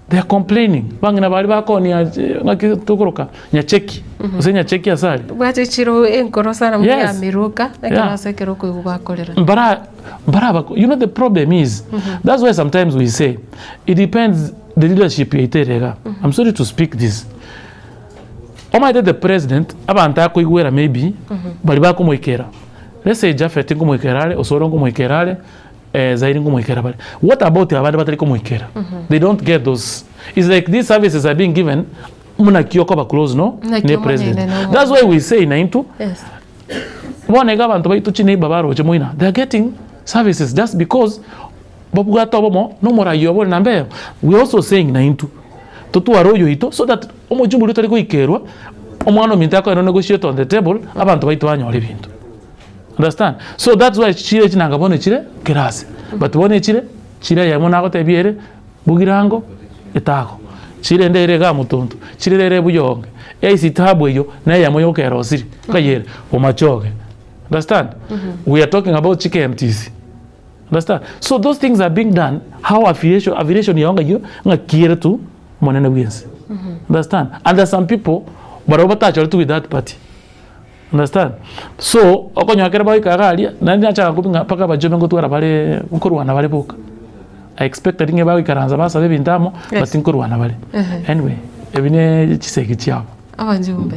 They are complaining, bang'ina baria bakonia ng'aki tokoroka nyacheki, gose nyacheki ase aria. Bwache chiro enkoro sana buna Yes. ya miruka ekero Yeah. ase ekero okoigwa bakorera. Mbara mbara you know the problem is that's why sometimes we say it depends the leadership yaito ere iga. I'm sorry to speak this. Omanyete the president abanto akoigwera maybe baria bakomoikera let's say Japhet nkomoikera are, Osoro nkomoikera are, Zairi nkomoikera bare. What about abande batari komoikera? They don't get those. It's like these services are being given buna ki okoba close no Naki ne omonene president. no That's why we say naintwe Yes. bono iga abanto baito chineighbor baroche moina they are getting services just because babwate obomo na omorai obo ore namba eyemo. We are also saying naintwe totware oyoito so that omochumbe oria otari goikerwa omwana ominto akoenda negotiate on the table abanto baito banyore ebinto. Understand? So that's why chire chinanga bono chire kera ase. But bono echire, chire eyemo nagotebia ere, Bogirango, etago. Chire ende ere igaa Motonto, chire ere Buyonge. ICT hub eywo, na eyemo yoka erosiri, nkai ere? Bomachoge. Understand? We are talking about chi KMTC. Understand? So those things are being done, how affiliation, affiliation yago ng'ai ng'aki ere tu, omonene bwensi. Understand? And there are some people, barabwo batachoretwe with that party. Understand? So, okonyora ekero bagoika iga aria, naende nachaka kobua ng'a mpaka abachobe ngotwara bare nkorwana bare boka. I expected ng'a bagoikaransa basabe ebinto amo, Yes. but nkorwana bare. Ehe. Anyway, ebi ne chisegi chiabo. Abanchumbe,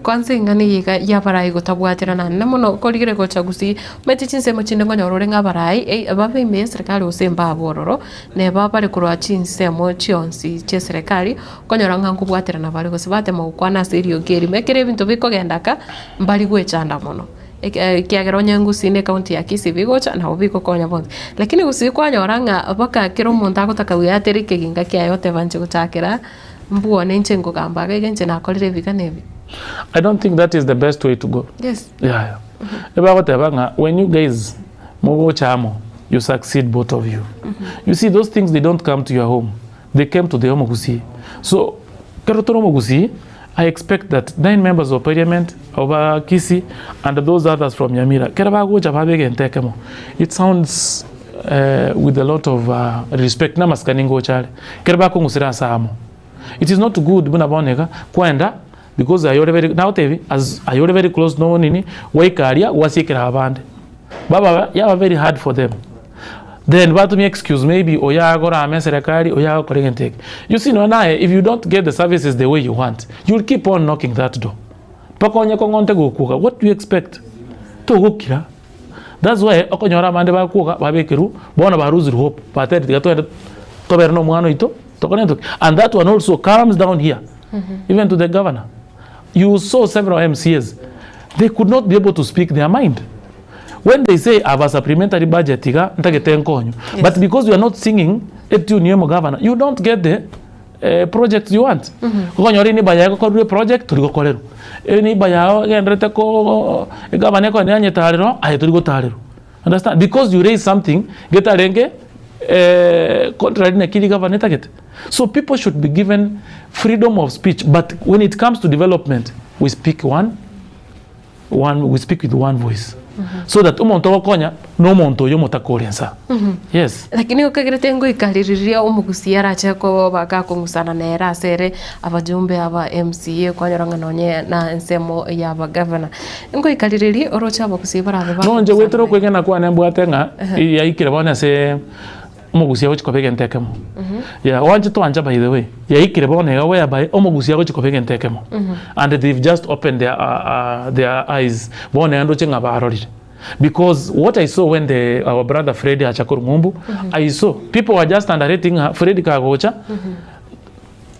kwanza eng'ana eye iga y'abarai gotabwaterana naende mono korigere gocha gusii, omanyete chinsemo chinde nkonyora ore ng'a abarai ei babe ime y'eserekari gose mbabe ororo, neba bare korwa chinsemo chionsi chi'eserekari, Okonyora ng'a nkobwaterana bare gose batema gokwana ase eriogi erimo, ekero ebinto bikogenda aka, mbari goechanda mono. Ekiagera onye Gusii na ekaunti ya Kisii bigocha, nabo bigokonya bonsi. Lakini Gusii kwanyora ng'a mpaka kera omonto agotaka bweatere ekeginga kiaye oteba inche gochakera mbwone inche nkogamba iga iga inche nakorire ebi iga na ebi. I don't think that is the best way to go. Yes. Yaya. Ebagoteba ng'a when you guys mogocha amo, you succeed both of you. You see those things they don't come to your home. They came to the omogusii. So, ekero tore omogusii, I expect that nine members of parliament oba Kisii and those others from Nyamira, ekero bagocha babe egento ekemo, it sounds with a lot of respect na amasikani ngocha are, ekero bakong'usera ase amo. It is not good buna bono iga, kwenda because aye ore very, nagotebia as aye ore very close no nini, gwaika aria gwasiekera abande, baba yaba very hard for them. Then batumia excuse maybe oyo agorame eserekari, oyo agokora egento eke. You see nonya naye if you don't get the services the way you want, you will keep on knocking that door. Mpaka onye kong'onte gokwoga, what do you expect? Togokira. That's why okonyora abande bakwoga babekerwa, bono ba lose hope, batebire tiga togende tobere na omwana oito. Tokore ntoki? And that one also comes down here even to the governor. You saw several MCAs, they could not be able to speak their mind. When they say I have a supplementary budget iga ntagete nkonyo, but because you are not singing a tune ya omogavana, you don't get the eh, projects you want. Okonyora eniba yaye egokorerwa eproject tori gokorerwa, eniba yao egenderete ko egavana ekogenda yanyetarerwa aye tori gotarerwa. Understand? Because you raise something getarenge contrary na kiri gavana etagete. So people should be given freedom of speech but when it comes to development we speak one one we speak with one voice so that omonto ogokonya na omonto oyo omotakore nsa. Yes. Lakini okagerete ngoika riria omogusia arache koba gakong'usana nere ase ere abajumbe aba MCA kwanyora ng'a nonye na ensemo ya abagavana. Ngoika riria oroche abagusii barabe Nonche bakong'usana goetera nere. okwegena kwane mbwate ng'a yaikire bono ase omogusia agochia koba egento ekemo. Yeah, oanche toancha by the way, yaikire bono iga whereby omogusia agochia koba egento ekemo. And they've just opened their, their eyes, bono iga ndoche ng'a barorire. Because what I saw when the, our brother Fred acha korwa ng'umbu, I saw people were just underrating ng'a Fred kagocha,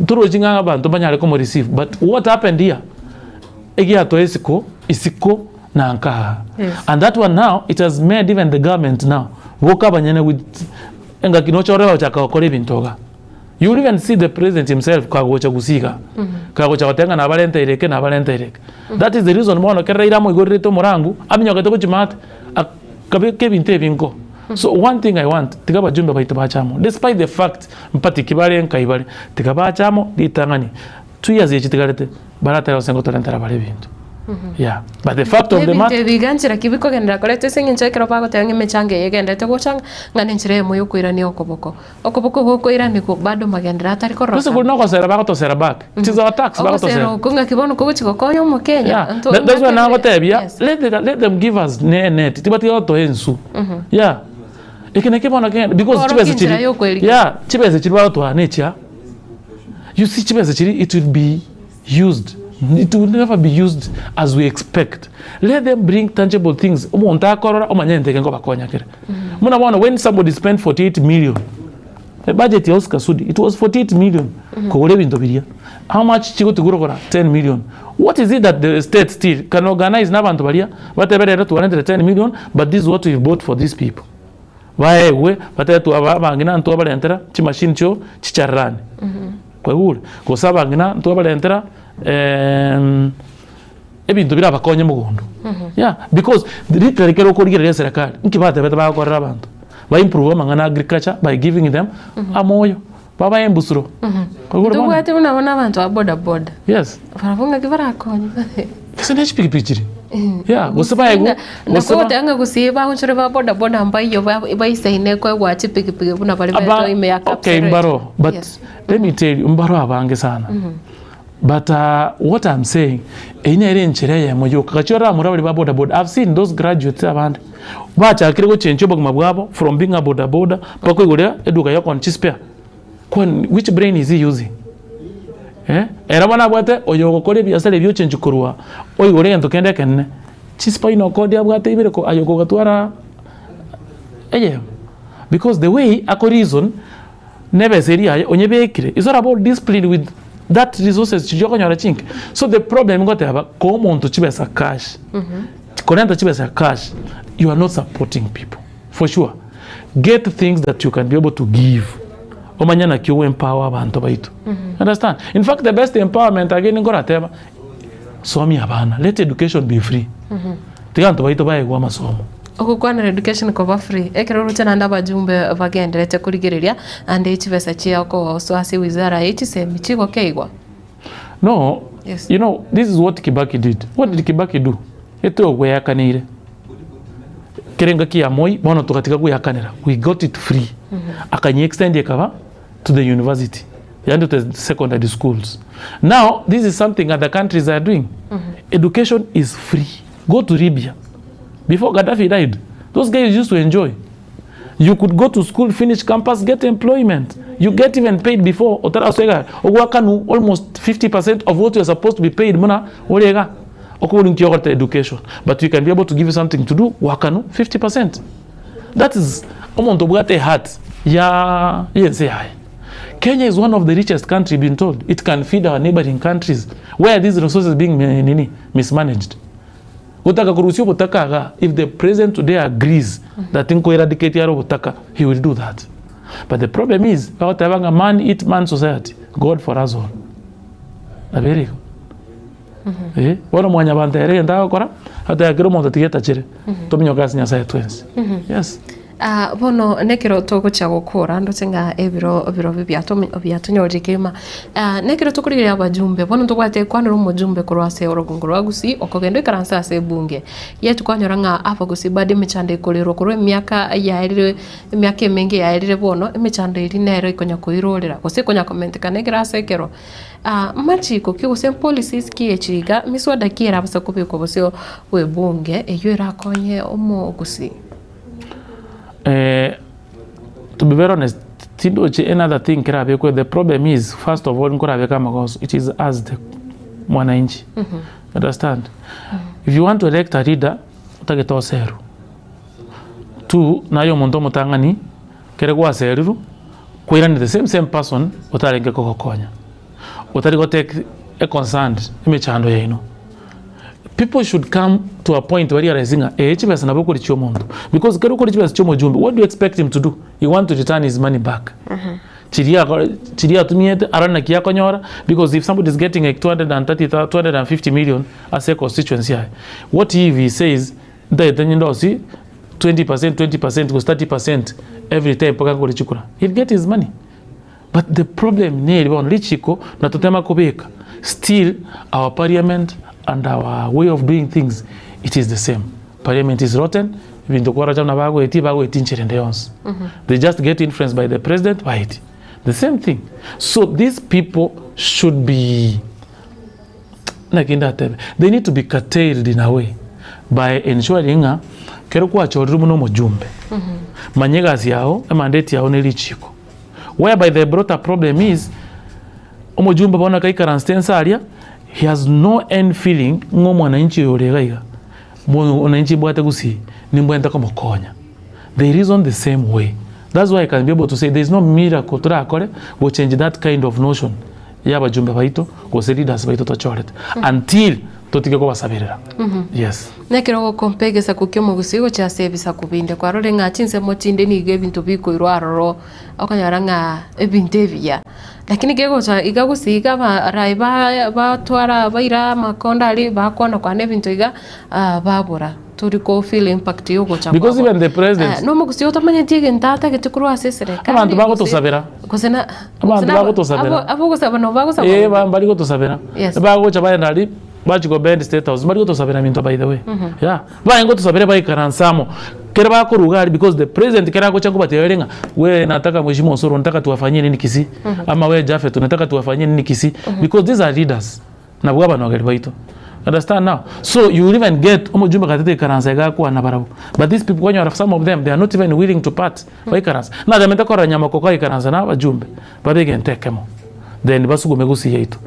torochi ng'a abanto mbanyare komo receive but what happened here, egiatoa isiko, isiko na nkaha. Yes. And that one now, it has made even the government now, boka abanyene with engaki noche orore bagochaka gokora ebinto iga. You will even see the president himself kagocha gusii iga, kagocha goteba ng'a nabarenteire eke nabarenteire eke. That is the reason bono ekero Raila amoigorerete omorangu, aminyokete gochia maate, akabeka ebinto ebi nko. So one thing I want, tiga abajumbe baito bache amo, despite the fact mpatiki bare nkai bare, tiga bache amo ritang'ani, 2 years echi chitigarete, baratebe gose ngotorentera bare ebinto. Yeah, but the fact of the Ebinto matter. ebi iga nchera ki bikogenderera koreta ase eng'encho ekero bagoteba ng'a emechango eye egenderete gocha ng'a nenchera eyemo ya okoirania okoboko. Okoboko gokoiranigwa bado magenderero atari Gose kori kororekana. nogosera bagotosera back, it is our tax Ogosera bagotosera. okwo ng'aki bono kogochia gokonya omokenya Yeah, nto that, that's why ng'akere nagotebia, yes. let, the, let them give us ne net, tibatiga gotoa ensu. Yeah. Eke naki bono kegende because Korokia chibesa enchera chiri, ya okoerigia. yeah, chibesa chiri bagotoa nechia, you see chibesa chiri it will be used, it will never be used as we expect. Let them bring tangible things, omonto akorora omanye egento eke nkobakonya kere. Buna bono when somebody spend 48 million, ebudget ya Oscar Sudi it was 48 million kogora ebinto biria, how much chigotigwa orogora 10 million. What is it that the state still can organize na abanto baria batebe rero twarentire 10 million but this is what we've bought for these people. Baegwe batebe twabaa abang'ina ntwabarentera chimachine chio chicharani. Kwaigure? Gose abang'ina ntwabarentera ebinto birabakonye mogondo. Yeah, because literally ekero okorigereria eserekari, nki batebete bagokorera abanto? Ba improve amang'ana agriculture by giving them amoyo, babae embusuro. Kwaigure bono? Ntobwate buna bono abanto ba boda boda. Yes. Barabwo ng'aki barakonye. Gose ne chipikipiki chiria. Yeah, gose baegwe, gose ba. Nakogoteba ng'a gusii bagochora ba boda boda mbaiyo baisaine koegwa chipikipiki buna baria Aba, baetwa ime ya okay Kapseret. mbaro, but Yes. let me tell you, mbaro abange sana. But what I'm saying, eyio nere enchera eyemo yoka, gachia oramura baria ba boda boda, I've seen those graduates abande, bachakire gochenchia obogima bwabo from being a boda boda, mpaka koigorera eduka ya okoonia chispare. Kwani which brain is he using? Eh, ere bono abwate oyo ogokora ebiasara ebi ochenchia korwa oigore egento kende ekenene, chispinal cord abwate ibere ko aye okogatwara eyemo. Because the way ako reason, na ebesa eria yaye onyebekire, is all about discipline with that resources chiria okonyora chinke. So the problem ngoteba, koa omonto chibesa cash, korenta chibesa cash, you are not supporting people for sure. Get things that you can be able to give, omanye naki ogo empower abanto baito. Understand? In fact the best empowerment again nkorateba, somia abana, let education be free. Tiga abanto baito baegwe amasomo. Ogokwanera education koba free, ekero oroche naende abajumbe bagenderete korigereria ande chibesa chia okosoa ase wizara ye chisemi chigokeigwa. No, Yes. you know, this is what Kibaki did. What did Kibaki do? Etogweakaneire kere engaki ya Moi, bono togatiga gweakanera. We got it free. Akanyia extend ekaba to the university, yaani to the secondary schools. Now, this is something other countries are doing. Education is free. Go to Libya. Before Gaddafi died, those guys used to enjoy. You could go to school, finish campus, get employment. You get even paid before otaraswega ogwakanu almost 50% of what you are supposed to be paid muna orega okobori nki ogorete education but we can be able to give you something to do wakanu 50%. That is omonto obwate heart ya yense yaye. Kenya is one of the richest country been told it can feed our neighboring countries where are these resources being nini mismanaged? Gotaka korusia obotaka igaa if the president today agrees that nko eradicate are obotaka he will do that but the problem is bagoteba ng'a man eat man society God for us all nabo ere igo eh bono mwanyabanto ere egento agokora agoteba kera omonto tiga etachere tominyoke ase Nyasaye twensi yes. Ah, bono nekero togochia gokora ndoche ng'a ebiro birobio biatomi biatonyorire kegima. Ah, nekero tokorigereria abajumbe, bono ntobwate kwanera omojumbe korwa ase orogongo rwa Gusii, okogenda oikaranse ase ebunge. Yet kwanyora ng'a abagusii bado emechando ekorerwa korwa emiaka yaerire emiaka emenge yaerire bono, emechando eria nero ekonya koirorera gose ekonya komentekana ekero ase ekero. Ah, machiko ki gose policies ki echi iga, miswada ki erabase kobekwa bosio bwa ebunge eywo erakonye omogusii? To be very honest, tindochi any other thing kerabekwe, the problem is first of all nkorabeke amagoso, it is us the mwananchi, understand? If you want to elect a leader, otagete oserwe, two, naye omonto omotang'ani, ekere gwaserirwe, kwairania the same same person otarenge kogokonya, otari go take a concerned emechando yaino. People should come to a point ba realize ng'a ee chibesa nabo okori chia omonto because kero okori chibesa chia omojumbe what do you expect him to do? He want to return his money back. Chiria akore chiria atumiete arore naki akonyora because if somebody is getting like 230 thou 250 million ase econstituency yaye what if he says ntagete nyindosie 20 percent 20 percent gose 30 percent every time mpaka nkore chikura he'll get his money. But the problem neri bono richiko natotema kobeka still our parliament and our way of doing things it is the same. Parliament is rotten, ebinto kwaracha buna bagoetie bagoetie inchera ende yonsi. They just get influenced by the president baetie. The same thing. So these people should be naki ndatebe, they need to be curtailed in a way by ensuring ng'a kero kwachorirwe buna omojumbe, manya egasi yago, emandate yago ne richiko. Whereby the brought a problem is, omojumbe bono akaikaransete ense aria, he has no any feeling ng'a omwananchi oyo ore iga iga, mwananchi mbwate gusii, nimbwenerete komokonya. They reason the same way. That's why I can be able to say there is no miracle torakore go change that kind of notion ya abajumbe baito gose leaders baito tochorete until totige kobasaberera. Yes. Nekero ogokompa egesaku ki'omogusii gochia ase ebisaku binde, kwarorire ng'a chinsemo chinde nigo ebinto bikoirwa aroro, okonyora ng'a ebinto ebiya. Lakini kegocha iga gusii iga abarai ba batwara baira amakonda aria bakwana kwana ebinto iga, babora. Tori ko feel impact ya ogocha Because kwabo. even the president- Na omogusii otamanyeti egento atagete korwa ase eserekari. Abanto bagotosabera. Gose na Abanto bagotosabera. Abogosaba nabo bagosaba. Eh, ba- mbari gotosabera. Yes. Bagocha baenda aria, bachia kobend state house, mbari gotosabera minto by the way. Yeah, barenge gotosabera baikaranse amo, kere bakoruga aria because the president kere agocha nkobatebia are ng'a we nataka mheshimiwa Osoro nataka tuwafanyie nini Kisii, ama we Japhet nataka tuwafanyie nini Kisii, because these are leaders, nabwo abanogeri baito. Understand now? So you will even get omojumbe gatete ikaransa iga akwana barabwo, but these people kwanyora some of them they are not even willing to part, baikaransa. Natemete korora nyamokoko aikaransa na abajumbe, babe egento ekemo, then basugume gusii yaito.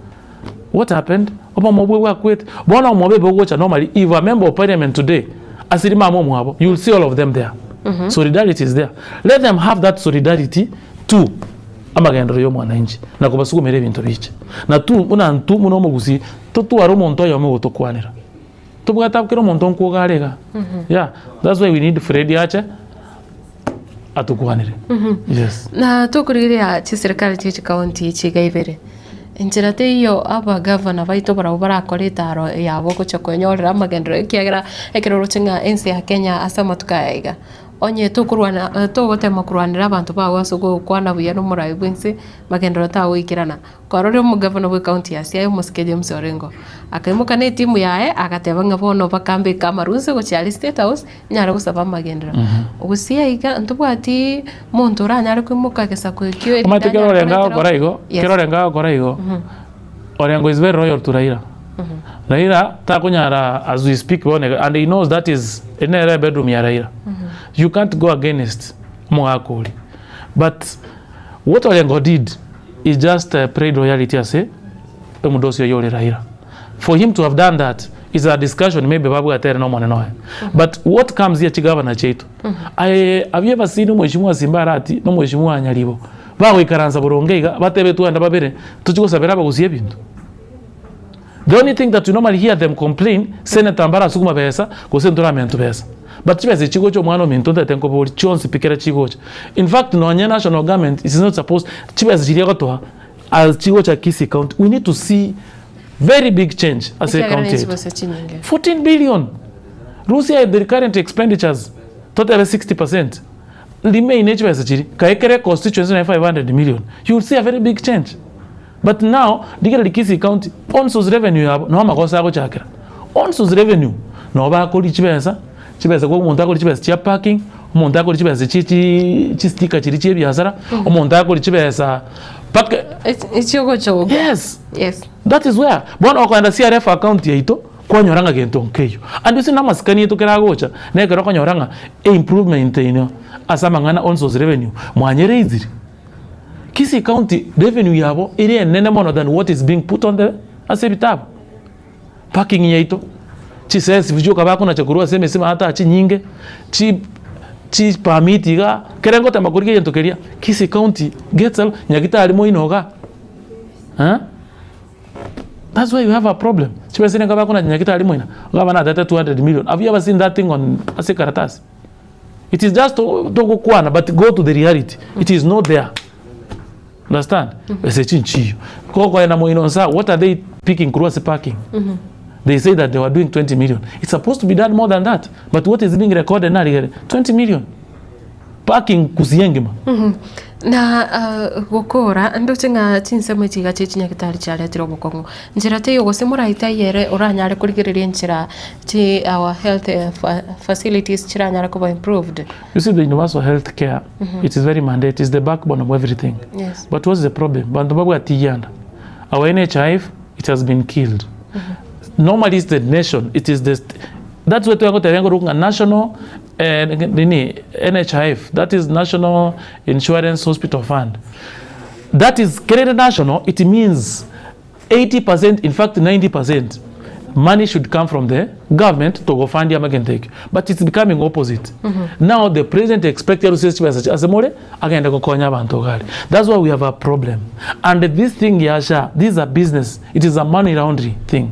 What happened? Obomo obwo bwakwete. Bono omobe bogocha normally if a member of parliament today asiri mama omwabo you will see all of them there. Solidarity is there. Let them have that solidarity to amagenderero ya omwananchi na kobasugumera ebinto biche. Na tu buna intwe buna omogusii totware omonto oyomo ogotokwanera. Tobwate abwo kera omonto nkwoga are igaa. Yeah, that's why we need Fred ache atokwanere. Yes. Na tokorigereria chiserikari chie chikaunti echi iga ibere, enchera teiyo abagavana baito barabwo barakore etaro yabo gochia kwenyorera amagenderero ekiagera ekero oroche ng'a ense ya Kenya ase amatuko aya iga, onye tokorwana togotema korwanera abanto bago ase ogokwana buya na omorai bwa ense, magenderero tagoikerana. Kwarorire omogavana bwe ekaunti ya Siaya omosike James Orengo, akaimoka na etimu yaye agateba ng'a bono bakambeka amarunse gochia aria State House, nyare gosaba amagenderero. Gose aiga ntobwati monto oranyare koimoka egesaku ekio erinde Omanyete kero anyare Orengo koretera agokora igo, Yes. kero Orengo agokora igo, Orengo is very loyal to Raila. Raila takonyara as we speak bono iga and he knows that is eri nere ebedroom ya Raila. You can't go against omogaka oria. But what Orengo did is just prayed loyalty ase omodosi oye ore Raila. For him to have done that is a discussion maybe babwate ere na omonene oye. But what comes here chigavana chiaito, aye have you ever seen omweshimiwa Simba Arati na omweshimiwa Nyaribo? Bagoikaransa boronge iga, batebe twende babere, tochie gosabera abagusii ebinto. The only thing that we normally hear them complain, senator mbarasuguma besa, gose ntoramentwe besa. But chibesa echi chigocha omwana ominto ntagete nkoborie, chionsi pi kera chigocha. In fact nonye national government is not supposed, chibesa chiria egotoa, as chigocha Kisii county, we need to see very big change ase Ekiagera ecounty ne yaito. chibesa chinyinge. 14 billion! Rusia the current expenditures, totebe 60 percent, remain echibesa chiria, kae kera econstituency naye 500 million, you will see a very big change. But now, rigereria Kisii county, own source revenue yabo, noo amagoso agochakera. Own source revenue, noo bakoria chibesa, chibesa kwa omonto akoria chibesa chia parking, omonto akoria chibesa chie chii chistika chiria chia ebiasara, omonto akoria chibesa mpaka Echiogochoka. Yes. Yes. That is where bono okoenda CRF account yaito kwanyora ng'a gento nkeiyo. And you see namasikani yaito kera agocha nekero okonyora ng'a eimprovement ino ase amang'ana own source revenue mwanyereisire. Kisii county revenue yabo ere enene mono than what is being put on the ase ebitabu. Parking yaito, chisesi chioka bakonacha korwa ase emesima ata chinyinge, chi chipermit igaa, kere ngotema korigia egento keria, Kisii county gets a Nyagitari moino igaa eh, that's why you have a problem. Chibesa nigo bakonacha Nyagitari moino, iga banatete 200 million, have you ever seen that thing on ase ekaratasi? It is just togokwana but go to the reality, it is not there. Understand? Ase echi nchiyo. Kokoenda moino nsa, what are they picking korwa ase parking? They say that they were doing 20 million. It's supposed to be done more than that. But what is being recorded narigere 20 million. Parking Gusii engima. Na gokora ndoche ng'a chinsemo echi iga chie chinyagitari chiaretire obokong'u. Nchera teiyo gose moraite aye ere oranyare korigereria enchera chi our health facilities chiranyare koba improved. You see the universal health care, it is very mandate, it's the backbone of everything. Yes. But what's the problem? Banto babwati iyanda. Our NHIF, it has been killed. Normally it's the nation, it is the st- that's why twagotebia ng'a ng'a national eh, nini NHIF, that is National Insurance Hospital Fund. That is kerere national, it means 80%, in fact 90% money should come from the government to go fund amagento ekio. But it's becoming opposite. Now the president expect aruse chibesa ase more agende gokonya abanto iga aria. That's why we have a problem. And this thing ya SHA, this is a business, it is a money laundry thing.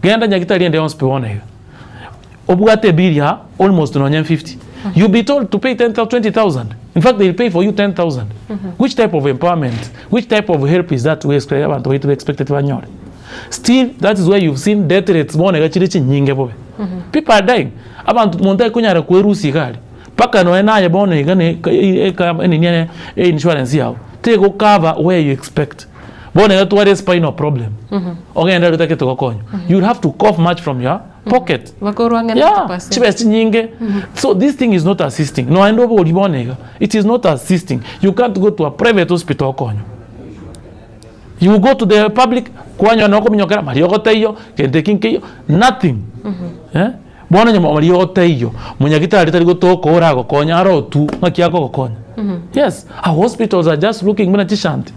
Genda nyagitari ende yonsi pi bono iga. Obwate ebill ya almost nonye 50. You'll be told to pay 10,000, 20,000. In fact, they'll pay for you 10,000. Which type of empowerment, which type of help is that we expect abanto baitu be expected banyore? Still, that is why you've seen death rates bono iga chire chinyinge bobe. People are dying. Abanto monto aikonyara kwerusia iga aria. Mpaka nonya naye bono iga ne enini ene einsurance yago, tegocover where you expect. Bono iga tware spinal problem, ogende aria otagete gokonywa, you'll have to cough much from your pocket. Bakorwa ang'e Yeah, 90%. chibesa chinyinge. So this thing is not assisting. Noende oborie bono iga, it is not assisting. You can't go to a private hospital okonywa. You go to the public, kwanyora nokominyokera, mariogo taiyo, gento eki nkeiyo, nothing. Eh, bono onye mariogo taiyo, monyagitari tari gotoka oragokonya aro tu, ng'aki akogokonya? Yes, our hospitals are just looking buna chishanti.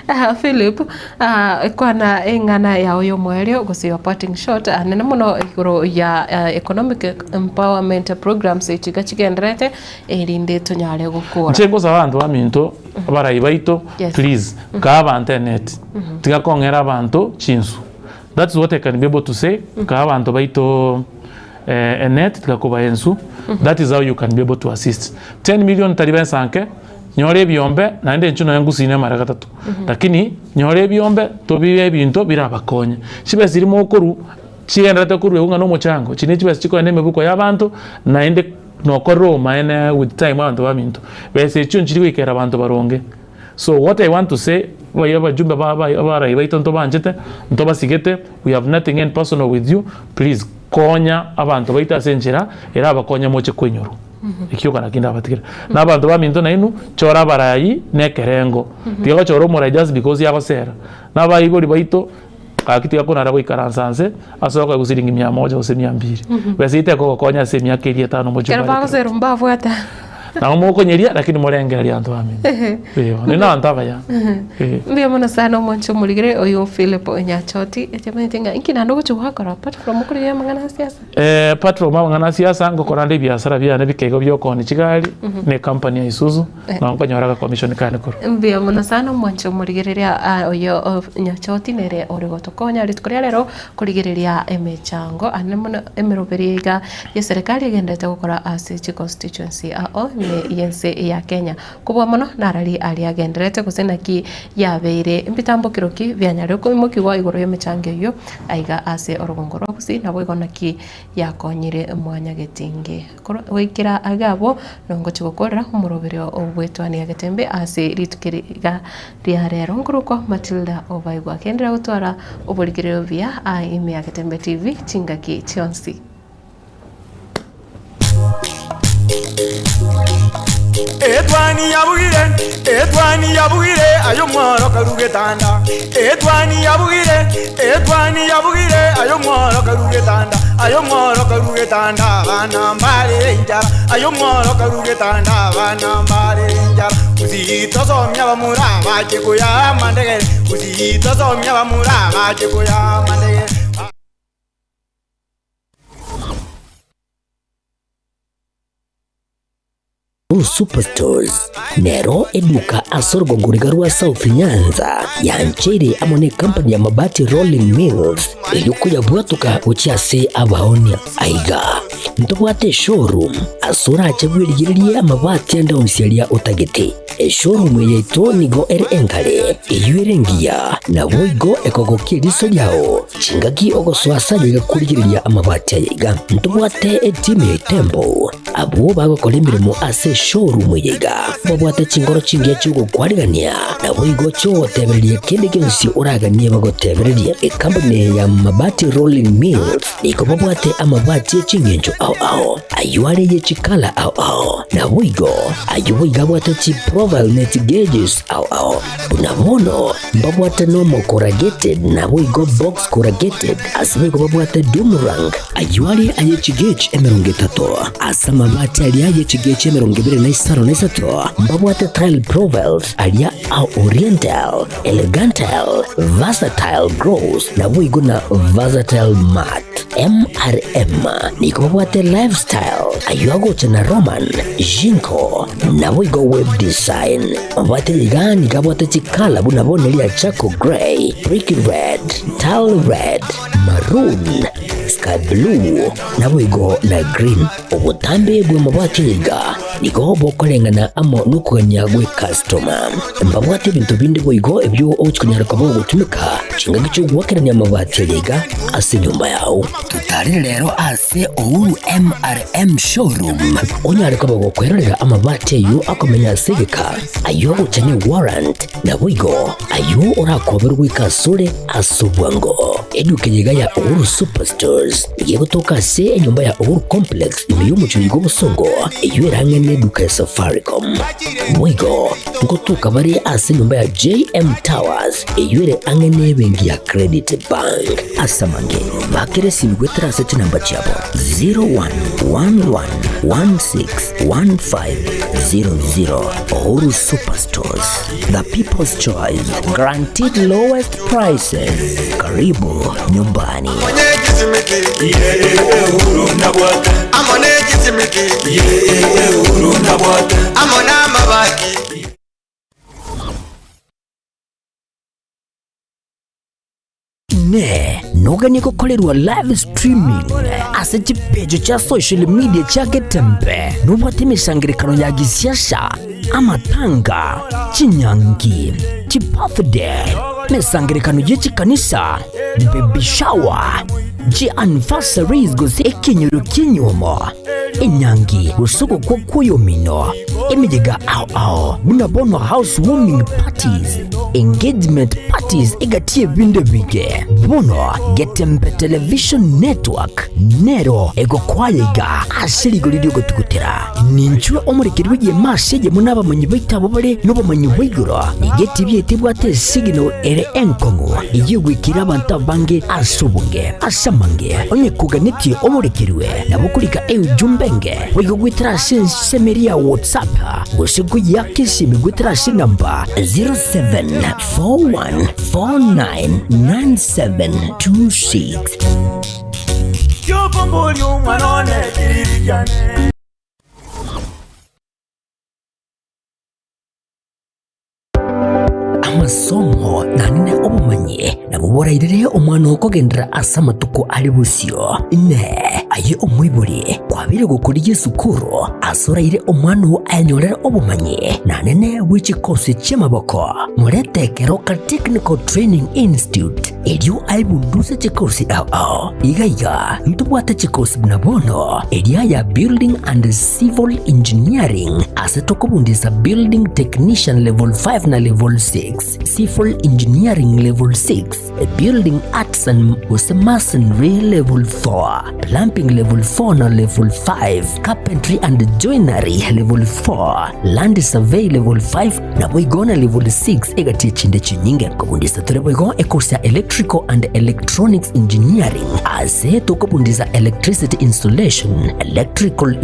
Ah, Philip, ah, kwana eng'ana yao y'omoerio gose your parting shot ah, nene mono igoro ya ah, economic empowerment programs echi iga chigendererete erinde tonyare gokora. Inche ngosaba abanto baminto abarai baito Yes. please kaa abanto eneti tiga kong'era abanto chinsu that's what I can be able to say kaa abanto baito enet tiga kobaa ensu that is how you can be able to assist 10 million tari besa nke nyora ebiombe naende inche nonya ngusii na amara gatato lakini nyora ebiombe tobibe ebinto birabakonye chibesa chiria mokorwa chigenderete korwa abwo ng'a na omochango chiri ne chibesa chikoenda emebuko ya abanto naende nokorora obomaene with time abanto baminto besa echio nchiri goikera abanto baronge. So what I want to say, bai abajumbe ba ba abarai baito ntobanchete, ntobasigete, we have nothing in personal with you, please konya abanto baito ase enchera erabakonye moche koinyorwa. Ekio kona ki ndabatigere. Na abanto baminto nainwe, chora abarai na ekerengo, tiga gochora omorai just because agosera. Na abaibori baito, gaki tiga konara goikaransa nse, ase okoegwa siringi mia moja gose mia mbiri. Besa eyio tekogokonya ase emiaka eria etano mochie Ekero obarete. bagoserwa mbabwate. Nabo mokonyeria lakini morengererie abanto bamino. Eh, bono na abanto abaya. Eh. Mbuya mono sana omwancho omorigere oyo Philip Nyachoti, ekiamanyete ng'a inki naende ogochia gwakora apart from okorigia amang'ana a siasa? Apart from amang'ana a siasa, ngokora nde ebiasara biane bike igo bia okoonia chigari, na ecompany ya Isuzu, nabo nkonyora agacommission kane korwa. Mbuya mono sana omwancho omorigereria ah, oyo oh, Nyachoti nere ore gotokonya rituko ria rero korigereria emechango ande mono emeroberio iga y'eserekari egenderete gokora ase chiconstituency ao ime y'ense ya Kenya. Kobua mono narari aria agendererete gose naki yabeire mbitambokero ki bianyare koimokigwa igoro y'emechango eyio aiga ase orogongo rwa Gusii naboigo naki yakonyire mwanyagetinge. Korwa goikera aiga abwo nongochia gokorera omoroberio obwetwania getembe ase rituko eri iga ria rero nkorokwa Matilda Obaigwa. Genderera gotwara oborigererio buya aa ime ya Getembe TV chingaki chionsi. Etwani yabugire, etwani yabugire, aye omworo karu getanda. Etwani yabugire, etwani yabugire, aye omworo karu getanda. Aye omworo karu getanda, abana mbare enchara. Aye omworo karu getanda, abana mbare enchara. Gusii tosomia abamura bache koyaa amandegere, Gusii tosomia abamura bache koyaa amandegere. Uhuru Superstores nero eduka ase orogongo riga rwa South Nyanza yancheire amo ne company ya Mabati Rolling Mills eyio koyabwatoka gochia ase abaonia. Aiga ntobwate eshowroom ase orache bwerigererie amabati ande onsi aria otagete. Eshowroom eye yaito nigo ere engare, eyio ere engiya, naboigo ekogokia eriso riao. Chingaki ogosoa ase aye iga korigereria amabati aya iga. Ntobwate etimu ya Itembo, abwo bagokora emeremo ase eshowroom eye iga. Babwate chinkoro chingiya chi'ogokwarigania, naboigo chi'ogotebereria kende gionsi oraganie bagotebererie. Ekampuni eye ya Mabati Rolling Mills nigo babwate amabati e ching'encho ao ao, ayio are ye chikala ao ao, naboigo ayio boigo abwate chiprofile ne chigeges ao ao. Buna bono Mbabwate nomo corrugated naboigo box corrugated, ase boigo babwate doomerang. Ayio are aye chigauge 30, ase amabati aria aye chigauge 23, mbabwate tile profiles aria a oriental, elegantile, versatile gross, naboigo na versatile matte. MRM nigo babwate lifestyle, ayio agocha na Roman, Jinko, naboigo web design. Mabwate iga nigo abwate chikala buna bono ria charcoal grey, brick red, tile red, maroon, sky blue, naboigo na green. Obotambe bw'amabwate iga nigo bokoreng'ana amo nokogania gw'ecustoma. Mbabwate ebinto binde boigo ebio ogochia konyara koba ogotumeka chingaki chi'ogoakerania amabati aya iga ase enyomba yao. Totarere rero ase Uhuru MRM Showroom onyare koba gokwerorera amabati ayio akomenya ase egeka, ayio ogocha ne warrant, naboigo ayio orakoberwe goika asore ase obwango. Eduka eye iga ya Uhuru Superstores nigo egotoka ase enyomba ya Uhuru Complex ime y'omochie oyo bw'obosongo eyio ere ang'e neduka ya Safaricom. Boigo ngotoka bare ase enyomba ya JM Towers eyio ere ang'e nebenki ya Credit Bank. Ase amange, bakera esimi goetera ase chinamba chiabo 0111161500. Uhuru Superstores, the people's choice, guaranteed lowest prices. Karibu nyumbani. Inee! Noganie gokorerwa live streaming ase chipeji chia social media chia Getembe? Nobwate emesangererekano ya gisiasa, amatanga, chinyangi, chibirthday, emesangererekano ye chikanisa, baby shower, chianniversaries gose ekenyoro ki'enyuomo, enyangi gose ogokwa kw'oyomino, emeyega ao ao buna bono house warming parties. Engagement parties egati y'ebinto ebinge. Bono Getembe Television Network nero egokwaya iga ase rigori ri'ogotugutera. Ninchwe omorekeri bw'egeema ase eyemo n'abamanyi baito abwo bare nobomanyi bwa igoro. Nigo etibi yaito ebwate esignal ere enkong'u eyio egoikera abanto abange ase obonge. Ase amange, onye koganetie omorekerwe, nabo okorika eujumbe enge boigo goetera ase ensemo eria ya WhatsApp gose koyeaka esimi goetera ase enamba 0741499726. Kiokomboria omwana one kiriri kiane. Amasomo naende obomanyi nabwo borairere omwana okogenderera ase amatuko are bosio. Inee! Aye omoibori kwabeire gokorigia esukuru ase oraire omwana oo ayenyorere obomanyi naende bwe chikosi chi'amaboko? Morete Keroka Technical Training Institute erio aebunduse chikosi ao ao. Iga iga ntobwate chikosi buna bono eria ya Building and Civil Engineering ase tokobundisa Building Technician Level 5 na Level 6, Civil Engineering Level 6, Building Arts and gose Masonry Level 4, Plumbing Level 4 na Level 5, Carpentry and Joinery Level 4, Land Survey Level 5 naboigo na Level 6 egati echinde chinyinge. Kobundisa tore boigo ecourse ya Electrical and Electronics Engineering ase tokobundisa Electricity Installation, Electrical.